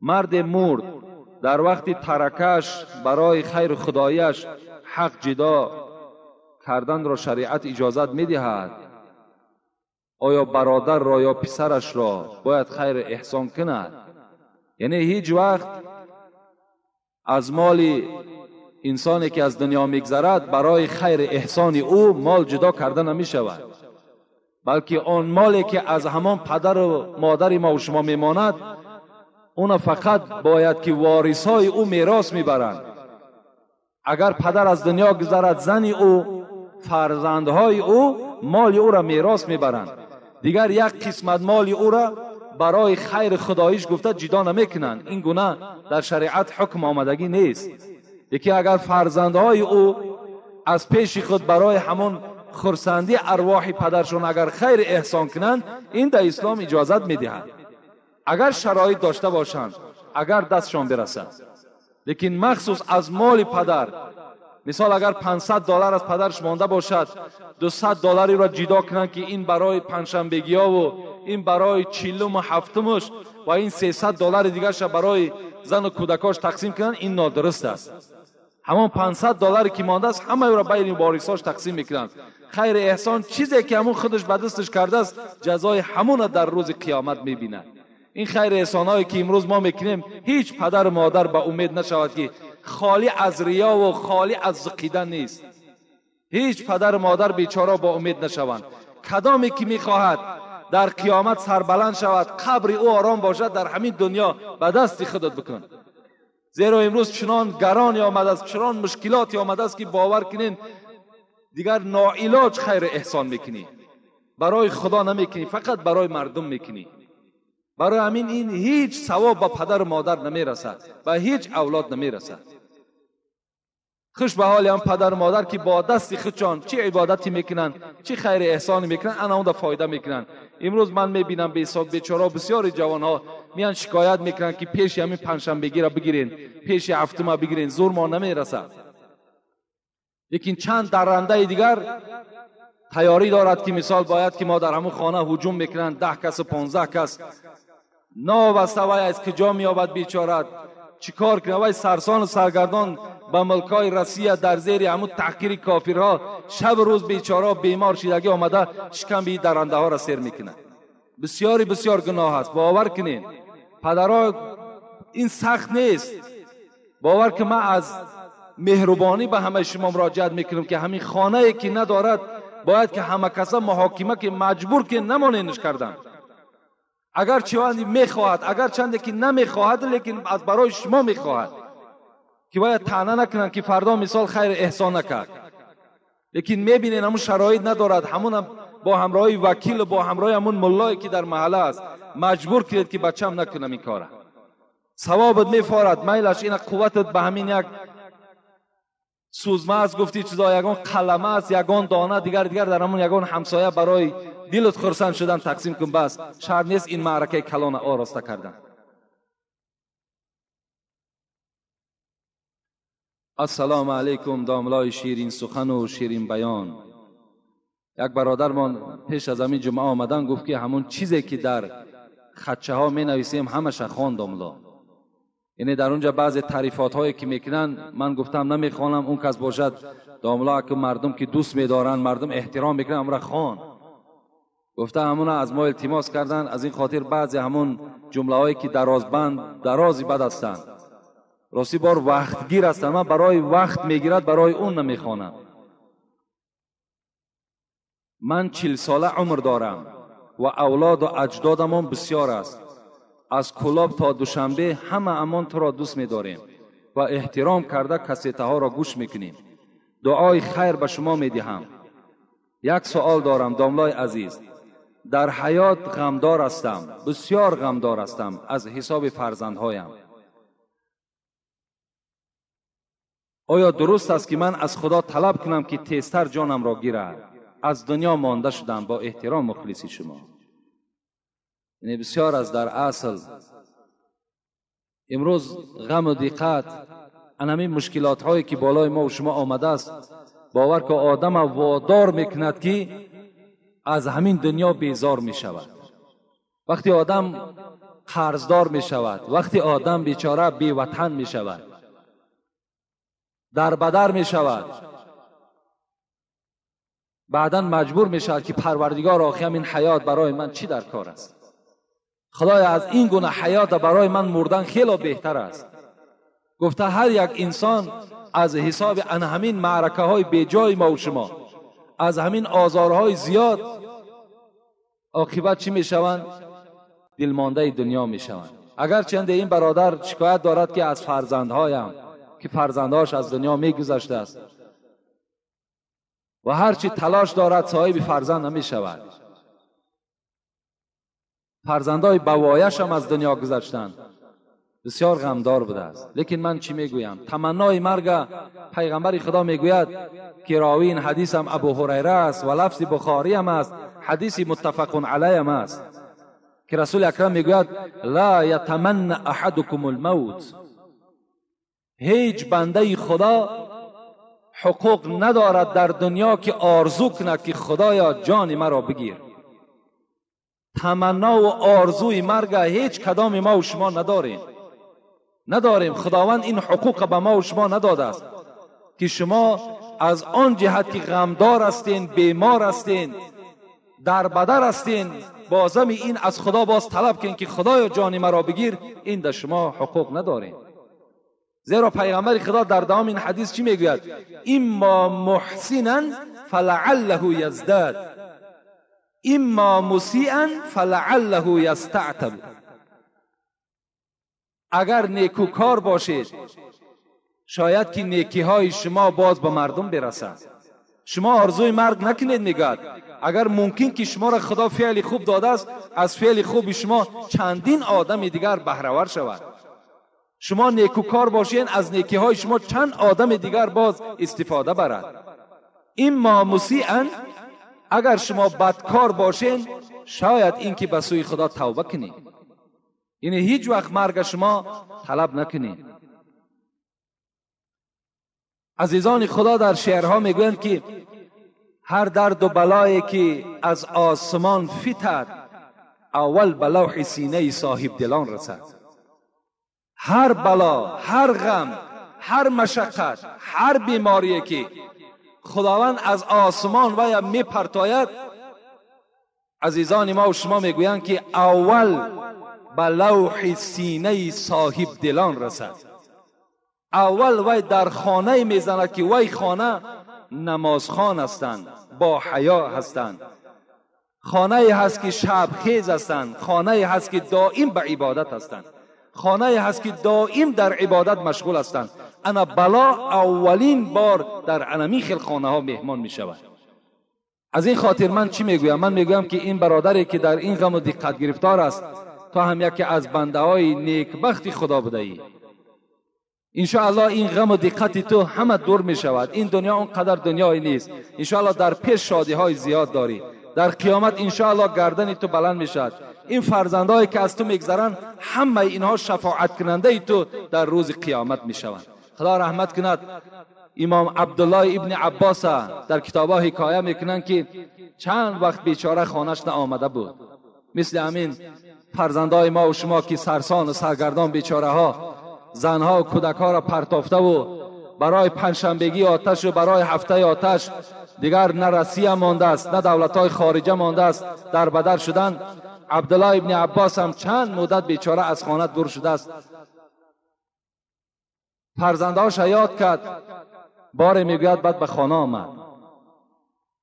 مرد مرد در وقت ترکش برای خیر خدایش حق جدا کردن را شریعت اجازت میدهد. آیا برادر را یا پسرش را باید خیر احسان کند؟ یعنی هیچ وقت از مال انسانی که از دنیا میگذرد برای خیر احسان او مال جدا کرده نمی شود، بلکه آن مالی که از همان پدر و مادر ما و شما میماند، اون فقط باید که وارثای او میراث میبرند. اگر پدر از دنیا گذرد، زن او، فرزندهای او مال او را میراث میبرند. دیگر یک قسمت مال او را برای خیر خداییش گفته جدا نمیکنند. این گونه در شریعت حکم آمدگی نیست. یکی اگر فرزندهای او از پیش خود برای همون خرسندی ارواح پدرشون اگر خیر احسان کنند، این در اسلام اجازت میدهند، اگر شرایط داشته باشند، اگر دستشان برسد. لیکن مخصوص از مال پدر، مثال اگر 500 دلار از پدرش مانده باشد، 200 دلاری را جدا کنند که این برای پنجشنبگی ها و این برای چهلم و هفتمش و این 300 دلار دیگرش برای زن و کودکاش تقسیم کنند، این نادرست است. همان 500 دلاری که مانده است همه را بین وارثاش تقسیم میکنند. خیر احسان چیزی که همون خودش به دستش کرده است، جزای همون در روز قیامت میبیند. این خیر احسانایی که امروز ما میکنیم، هیچ پدر و مادر به امید نشود که خالی از ریا و خالی از زقیدن نیست. هیچ پدر و مادر بیچاره با امید نشوند. کدامی که میخواهد در قیامت سربلند شود، قبر او آرام باشد، در همین دنیا به دست خودت بکن. زیرا امروز چنان گرانی آمده است، چنان مشکلاتی آمده است که باور کنین دیگر ناعلاج خیر احسان میکنی، برای خدا نمیکنی، فقط برای مردم میکنی. برای همین این هیچ ثواب به پدر و مادر نمیرسد و هیچ اولاد نمیرسد. خوش به حال هم پدر و مادر که با دست خودشان چه عبادتی میکنن، چه خیر احسانی میکنن، انا اون فایده میکنن. امروز من میبینم به حساب بیچاره بسیاری جوانها میان شکایت میکنن که پیش همین پنجشنبگی را بگیرین، پیش هفتم بگیرین، زور ما نمیرسد. لیکن چند درنده دیگر تیاری دارد که مثال باید که ما در همون خانه هجوم میکنن، 10 کس و 15 کس، ناوسته وای از کجا میابد بیچاره، چیکار کنه؟ وای سرسان و سرگردان به ملکای رسیه در زیر همون تحقیر کافرها شب روز بیچاره بیمار شیدگی آمده شکم بی درنده ها را سیر میکنه. بسیاری بسیار گناه است، باور کنین پدرها این سخت نیست. باور که من از مهربانی به همه شما مراجعت میکنم که همین خانه ای که ندارد باید که همه کسا محاکمه که مجبور که نمانینش کردن. اگر چندی میخواهد، اگر چندی که نمیخواهد، لیکن از برای شما میخواهد که باید طعنه نکنن که فردا مثال خیر احسان نکرد. لیکن میبینین همون شرایط ندارد، همون با همراهی وکیل و با همراهی همون ملایی که در محله است مجبور کرد که بچم نکنم این کاره. ثوابت میفارد، میلش این قوتت به همین یک سوزمه است، گفتی چیزا یگان قلمه است، یگان دانه دیگر دیگر در همون یگان همسایه برای دلت خرسند شدن تقسیم کن. بس شرط نیست این معرکه کلان آراسته کردن. السلام علیکم داملای شیرین سخن و شیرین بیان. یک برادرمان پیش از همین جمعه آمدن گفت که همون چیزی که در خطچه ها می نویسیم همش خوان داملا. یعنی در اونجا بعضی تعریفات هایی که میکنن من گفتم نمیخوانم، اون کس باشد داملا که مردم که دوست میدارن، مردم احترام میکنن، امرا خوان. گفته همون از ما التماس کردن، از این خاطر بعضی همون جمله هایی که درازبند درازی بد هستند، راستی بار وقتگیر هستند، من برای وقت میگیرد برای اون نمیخوانم. من 40 ساله عمر دارم و اولاد و اجدادمان بسیار است. از کلاب تا دوشنبه همه امان تو را دوست می‌داریم و احترام کرده کسیته ها را گوش میکنیم. دعای خیر به شما میدهم. یک سوال دارم داملای عزیز، در حیات غمدار هستم، بسیار غمدار هستم از حساب فرزندهایم. آیا درست است که من از خدا طلب کنم که تیزتر جانم را گیرد؟ از دنیا مانده شدم. با احترام مخلصی شما. یعنی بسیار از در اصل امروز غم و دقت همین مشکلات هایی که بالای ما و شما آمده است، باور که آدم وادار میکند که از همین دنیا بیزار می شود. وقتی آدم قرضدار می شود، وقتی آدم بیچاره بی وطن می شود، در بدر می شود، بعدا مجبور می شود که پروردگار آخه همین حیات برای من چی در کار است؟ خدایا از این گونه حیات برای من مردن خیلی بهتر است. گفته هر یک انسان از حساب ان همین معرکه های بیجای ما و شما، از همین آزارهای زیاد، عاقبت چی می شوند؟ دلمانده دنیا می شوند. اگرچه این برادر شکایت دارد که از فرزندهایم که فرزندهاش از دنیا می گذشته است و هرچی تلاش دارد صاحب فرزند نمی شود. فرزندهای بوایش هم از دنیا گذشتند، بسیار غمدار بوده است. لیکن من چی میگویم؟ تمنای مرگ پیغمبر خدا میگوید که راوی این حدیث هم ابو هریره است و لفظ بخاری هم است، حدیث متفق علیه هم است، که رسول اکرم میگوید لا یتمنى احدکم الموت، هیچ بنده خدا حقوق ندارد در دنیا که آرزو کند که خدایا جان مرا بگیر. تمنا و آرزوی مرگ هیچ کدام ما و شما نداریم. خداوند این حقوق به ما و شما نداده است که شما از آن جهت که غمدار هستین، بیمار هستین، در بدر هستین، بازم این از خدا باز طلب کن که خدایا جان مرا بگیر، این در شما حقوق ندارین. زیرا پیغمبر خدا در دوام این حدیث چی میگوید؟ اما محسنا فلعله یزداد. اما مسیئا فلعله یستعتب. اگر نیکوکار باشید شاید که نیکی های شما باز به مردم برسد. شما آرزوی مرگ نکنید. میگد اگر ممکن که شما را خدا فعل خوب داده است، از فعل خوب شما چندین آدم دیگر بهره ور شود. شما نیکوکار باشین، از نیکی های شما چند آدم دیگر باز استفاده برد. اما مسیئا، اگر شما بدکار باشین شاید اینکه به سوی خدا توبه کنید. یعنی هیچ وقت مرگ شما طلب نکنید. عزیزان خدا در شعرها میگویند که هر درد و بلایی که از آسمان فتد، اول به لوح سینه صاحب دلان رسد. هر بلا، هر غم، هر مشقت، هر بیماری که خداوند از آسمان و یا میپرتاید، عزیزان ما و شما میگویند که اول به لوح سینه صاحب دلان رسد. اول وی در خانه میزند که وی خانه نمازخوان هستند، با حیا هستند، خانه هست که شب خیز هستند، خانه هست که دائم به عبادت هستند، خانه هست که دائم در عبادت مشغول هستند. انا بلا اولین بار در انمی خیل خانه ها مهمان می شود. از این خاطر من چی میگویم؟ من میگویم که این برادری که در این غم و دقت گرفتار است، تا هم یکی از بنده های نیکبخت خدا بوده ای. انشاءالله این غم و دقت تو همه دور می شود. این دنیا اونقدر دنیایی نیست. انشاءالله در پیش شادی های زیاد داری. در قیامت انشاءالله گردن تو بلند می شود. این فرزندهایی که از تو میگذرند همه اینها شفاعت کننده تو در روز قیامت می شوند. خدا رحمت کند امام عبدالله ابن عباس در کتابها حکایه میکنند که چند وقت بیچاره خانهش آمده بود. مثل همین فرزندای ما و شما که سرسان و سرگردان بیچاره ها، زنها و کودک ها را پرتافته و برای پنجشنبگی آتش و برای هفته آتش دیگر نه رسیه مانده است نه دولت های خارجه مانده است، در بدر شدن. عبدالله ابن عباس هم چند مدت بیچاره از خانه دور شده است. فرزندهاش یاد کرد، باره میگوید بعد به خانه آمد.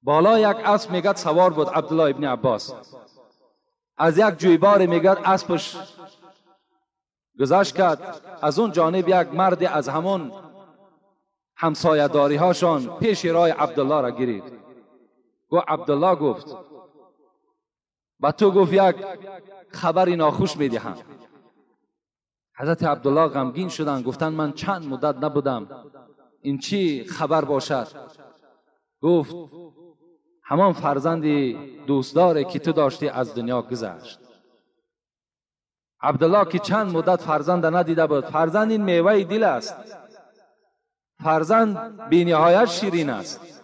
بالا یک اسب میگد سوار بود عبدالله ابن عباس. از یک جویبار میگد اسبش گذشت کرد. از اون جانب یک مرد از همون همسایه داری هاشان پیش راه عبدالله را گرفت. گفت عبدالله، گفت با تو گفت یک خبری ناخوش میدهم. حضرت عبدالله غمگین شدند، گفتند من چند مدت نبودم، این چی خبر باشد؟ گفت همان فرزند دوستداری که تو داشتی از دنیا گذشت. عبدالله که چند مدت فرزند ندیده بود، فرزند این میوه دل است، فرزند بی نهایت شیرین است.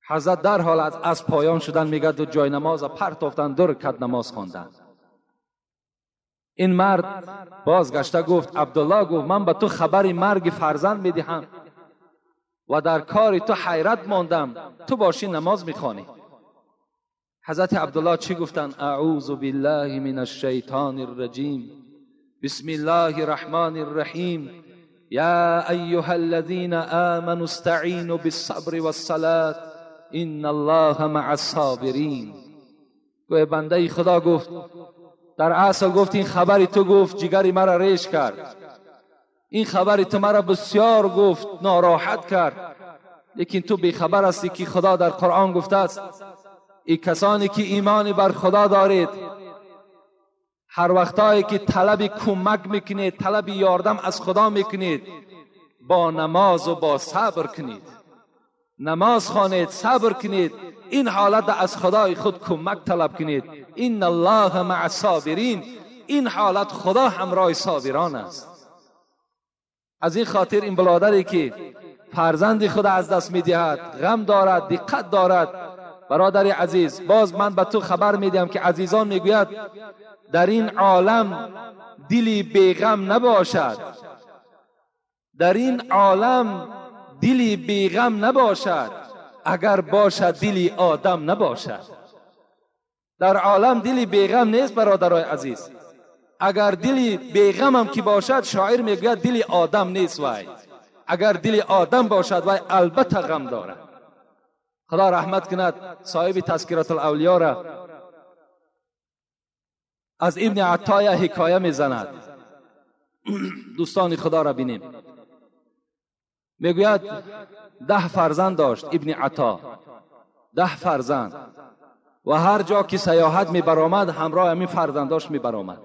حضرت در حال از پایان شدن میگد و جای نماز پرتافتن، 2 رکعت نماز خواندن. این مرد بازگشته گفت عبدالله، گفت من به تو خبر مرگ فرزند میدهم و در کار تو حیرت ماندم، تو باشی نماز میخوانی. حضرت عبدالله چی گفتن؟ اعوذ بالله من الشیطان الرجیم، بسم الله الرحمن الرحیم، یا ایها الذین آمنوا استعینوا بالصبر والصلاة ان الله مع الصابرین. گوه بنده خدا گفت در اصل گفت این خبری تو گفت جگری مرا ریش کرد، این خبری تو مرا بسیار گفت ناراحت کرد، لیکن تو بیخبر هستی که خدا در قرآن گفته است ای کسانی که ایمان بر خدا دارید، هر وقتایی که طلب کمک میکنید، طلب یاردم از خدا میکنید، با نماز و با صبر کنید، نماز خوانید، صبر کنید، این حالت از خدای خود کمک طلب کنید. ان الله مع الصابرین، این حالت خدا همراه صابران است. از این خاطر این برادری که فرزند خود از دست میدهد، غم دارد، دقت دارد، برادر عزیز باز من به تو خبر میدهم که عزیزان میگوید در این عالم دلی بیغم نباشد، در این عالم دلی بیغم نباشد، اگر باشد دلی آدم نباشد. در عالم دلی بیغم نیست برادرای عزیز، اگر دلی بیغم هم که باشد، شاعر میگوید دلی آدم نیست وای، اگر دلی آدم باشد وای البته غم دارد. خدا رحمت کند صاحب تذکرة الاولیا را از ابن عطا حکایه میزند. دوستان خدا را بینیم. میگوید 10 فرزند داشت ابن عطا، 10 فرزند، و هر جا که سیاحت می برآمد همراه همین فرزنداش می برآمد.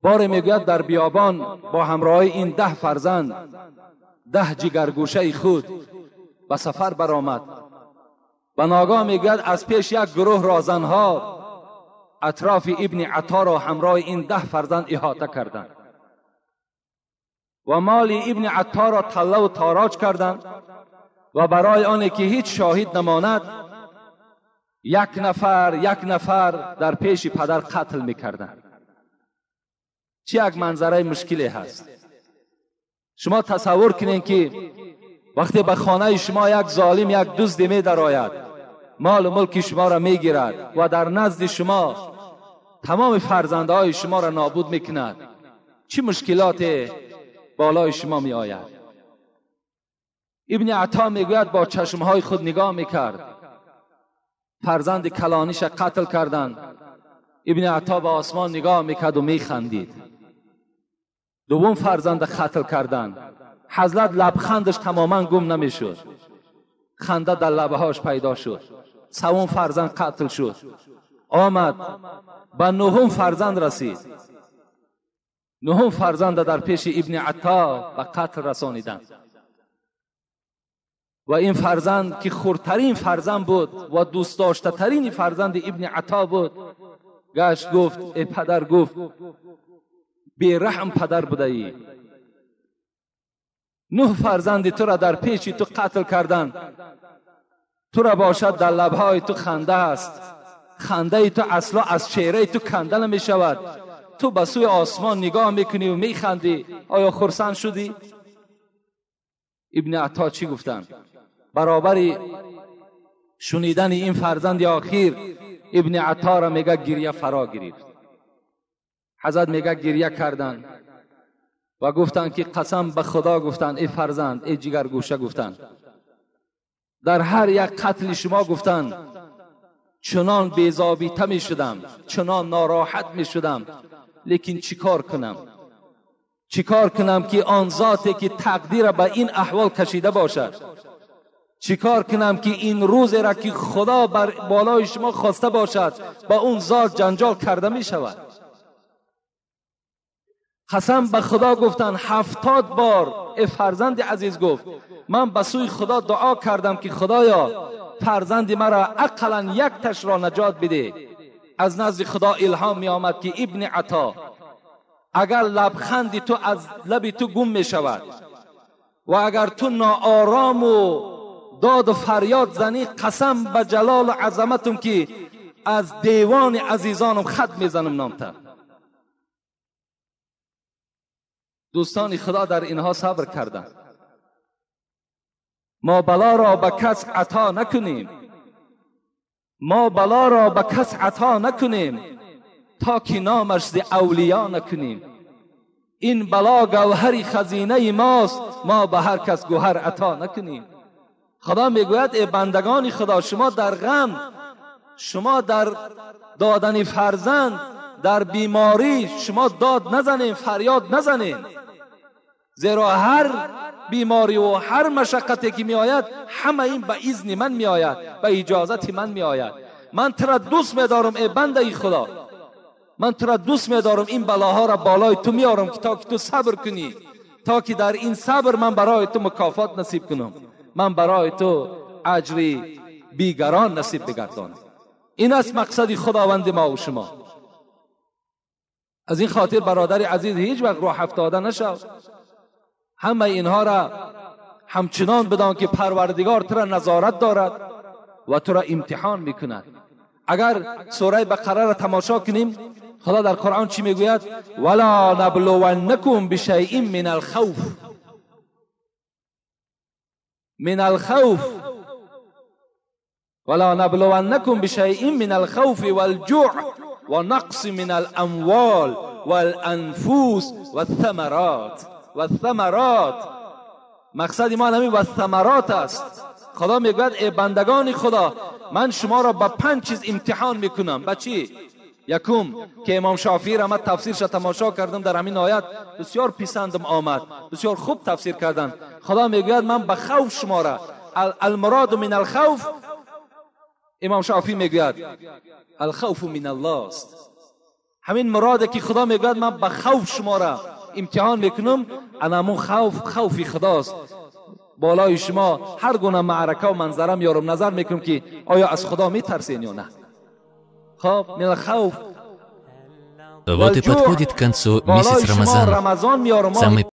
باره میگوید در بیابان با همراه این 10 فرزند، 10 جگرگوشه خود به سفر برآمد و ناگاه میگوید از پیش یک گروه رازنها اطراف ابن عطا را همراه این 10 فرزند احاطه کردند و مال ابن عطا را طله و تاراج کردند و برای آنی که هیچ شاهد نماند یک نفر یک نفر در پیش پدر قتل میکردند. چه یک منظره مشکلی هست. شما تصور کنین که وقتی به خانه شما یک ظالم، یک دزد می درآید، مال و ملک شما را میگیرد و در نزد شما تمام فرزندهای شما را نابود میکند، چه مشکلات بالای شما می آید. ابن عطا میگوید با چشمهای خود نگاه میکرد، فرزند کلانیش قتل کردند. ابن عطا به آسمان نگاه میکرد و میخندید. دوم فرزند قتل کردند، حضرت لبخندش تماما گم نمیشد، خنده در لبهاش پیدا شد. سوم فرزند قتل شد، آمد به نهم فرزند رسید. نهم فرزند در پیش ابن عطا به قتل رسانیدند و این فرزند که خردترین فرزند بود و دوست داشته ترین فرزند ابن عطا بود، گشت گفت ای پدر، گفت بی رحم پدر بوده ای، 9 فرزند تو را در پیش تو قتل کردند، تو را باشد در لبهای تو خنده است، خنده تو اصلا از چهره تو کنده نمی شود، تو به سوی آسمان نگاه میکنی و میخندی، آیا خرسند شدی؟ ابن عطا چی گفتند؟ برابر شنیدن این فرزند آخیر ابن عطا را میگه گریه فرا گرفت. حضرت میگه گریه کردند و گفتند که قسم به خدا، گفتند ای فرزند، ای جگرگوشه، گفتند در هر یک قتل شما، گفتند چنان بی‌ضابطه می شدم، چنان ناراحت می شدم، لیکن چیکار کنم؟ چیکار کنم که آن ذاتی که تقدیر به این احوال کشیده باشد، چیکار کنم که این روز را که خدا بر بالای شما خواسته باشد با اون ذات جنجال کرده می شود. قسم به خدا گفتن 70 بار ای فرزند عزیز، گفت من به سوی خدا دعا کردم که خدایا فرزند مرا اقلا یک تش را نجات بده. از نزد خدا الهام می آمد که ابن عطا اگر لبخند تو از لب تو گم می شود و اگر تو ناآرام و داد و فریاد زنی، قسم به جلال و عظمتم که از دیوان عزیزانم خط میزنم نامتر. دوستان خدا در اینها صبر کردند. ما بلا را به کس عطا نکنیم، ما بلا را به کس عطا نکنیم تا که نامش ز اولیا نکنیم. این بلا گوهر خزینه ماست، ما به هر کس گوهر عطا نکنیم. خدا میگوید ای بندگان خدا، شما در غم، شما در دادن فرزند، در بیماری، شما داد نزنین، فریاد نزنین، زیرا هر بیماری و هر مشقتی که می آید همه این به اذن من می آید، به اجازت من می آید. من تو را دوست می دارم ای بنده خدا، من تو را دوست می دارم، این بلاها را بالای تو می آرم که تا که تو صبر کنی، تا که در این صبر من برای تو مکافات نصیب کنم، من برای تو اجری بیگران نصیب بگردانم. این است مقصد خداوند ما و شما. از این خاطر برادر عزیز هیچ وقت روح افتاده نشو. همه اینها را همچنان بدان که پروردگار تو را نظارت دارد و تو را امتحان میکند. اگر سوره بقره را تماشا کنیم، خدا در قرآن چی میگوید؟ ولا نبلونکم بشیء من الخوف، من الخوف، ولا نبلونکم بشیء من الخوف والجوع ونقص من الاموال والانفس والثمرات والثمرات. مقصد ما همین والثمرات است. خدا میگوید ای بندگان خدا، من شما را با 5 چیز امتحان میکنم. با چی؟ یکم که امام شافعی را من تفسیرش تماشا کردم در همین آیت، بسیار پسندم آمد، بسیار خوب تفسیر کردن. خدا میگوید من به خوف شما را، المراد من الخوف، امام شافعی میگوید الخوف من الله است. همین مراده که خدا میگوید من به خوف شما را امتحان میکنم، انمون خوف خوفی خداست. بالای شما هر گونه معرکه و منظره میارم، نظر میکنم که آیا از خدا میترسین یا نه. خب من الخوف. Вот и подходит к концу месяц Рамазан, самый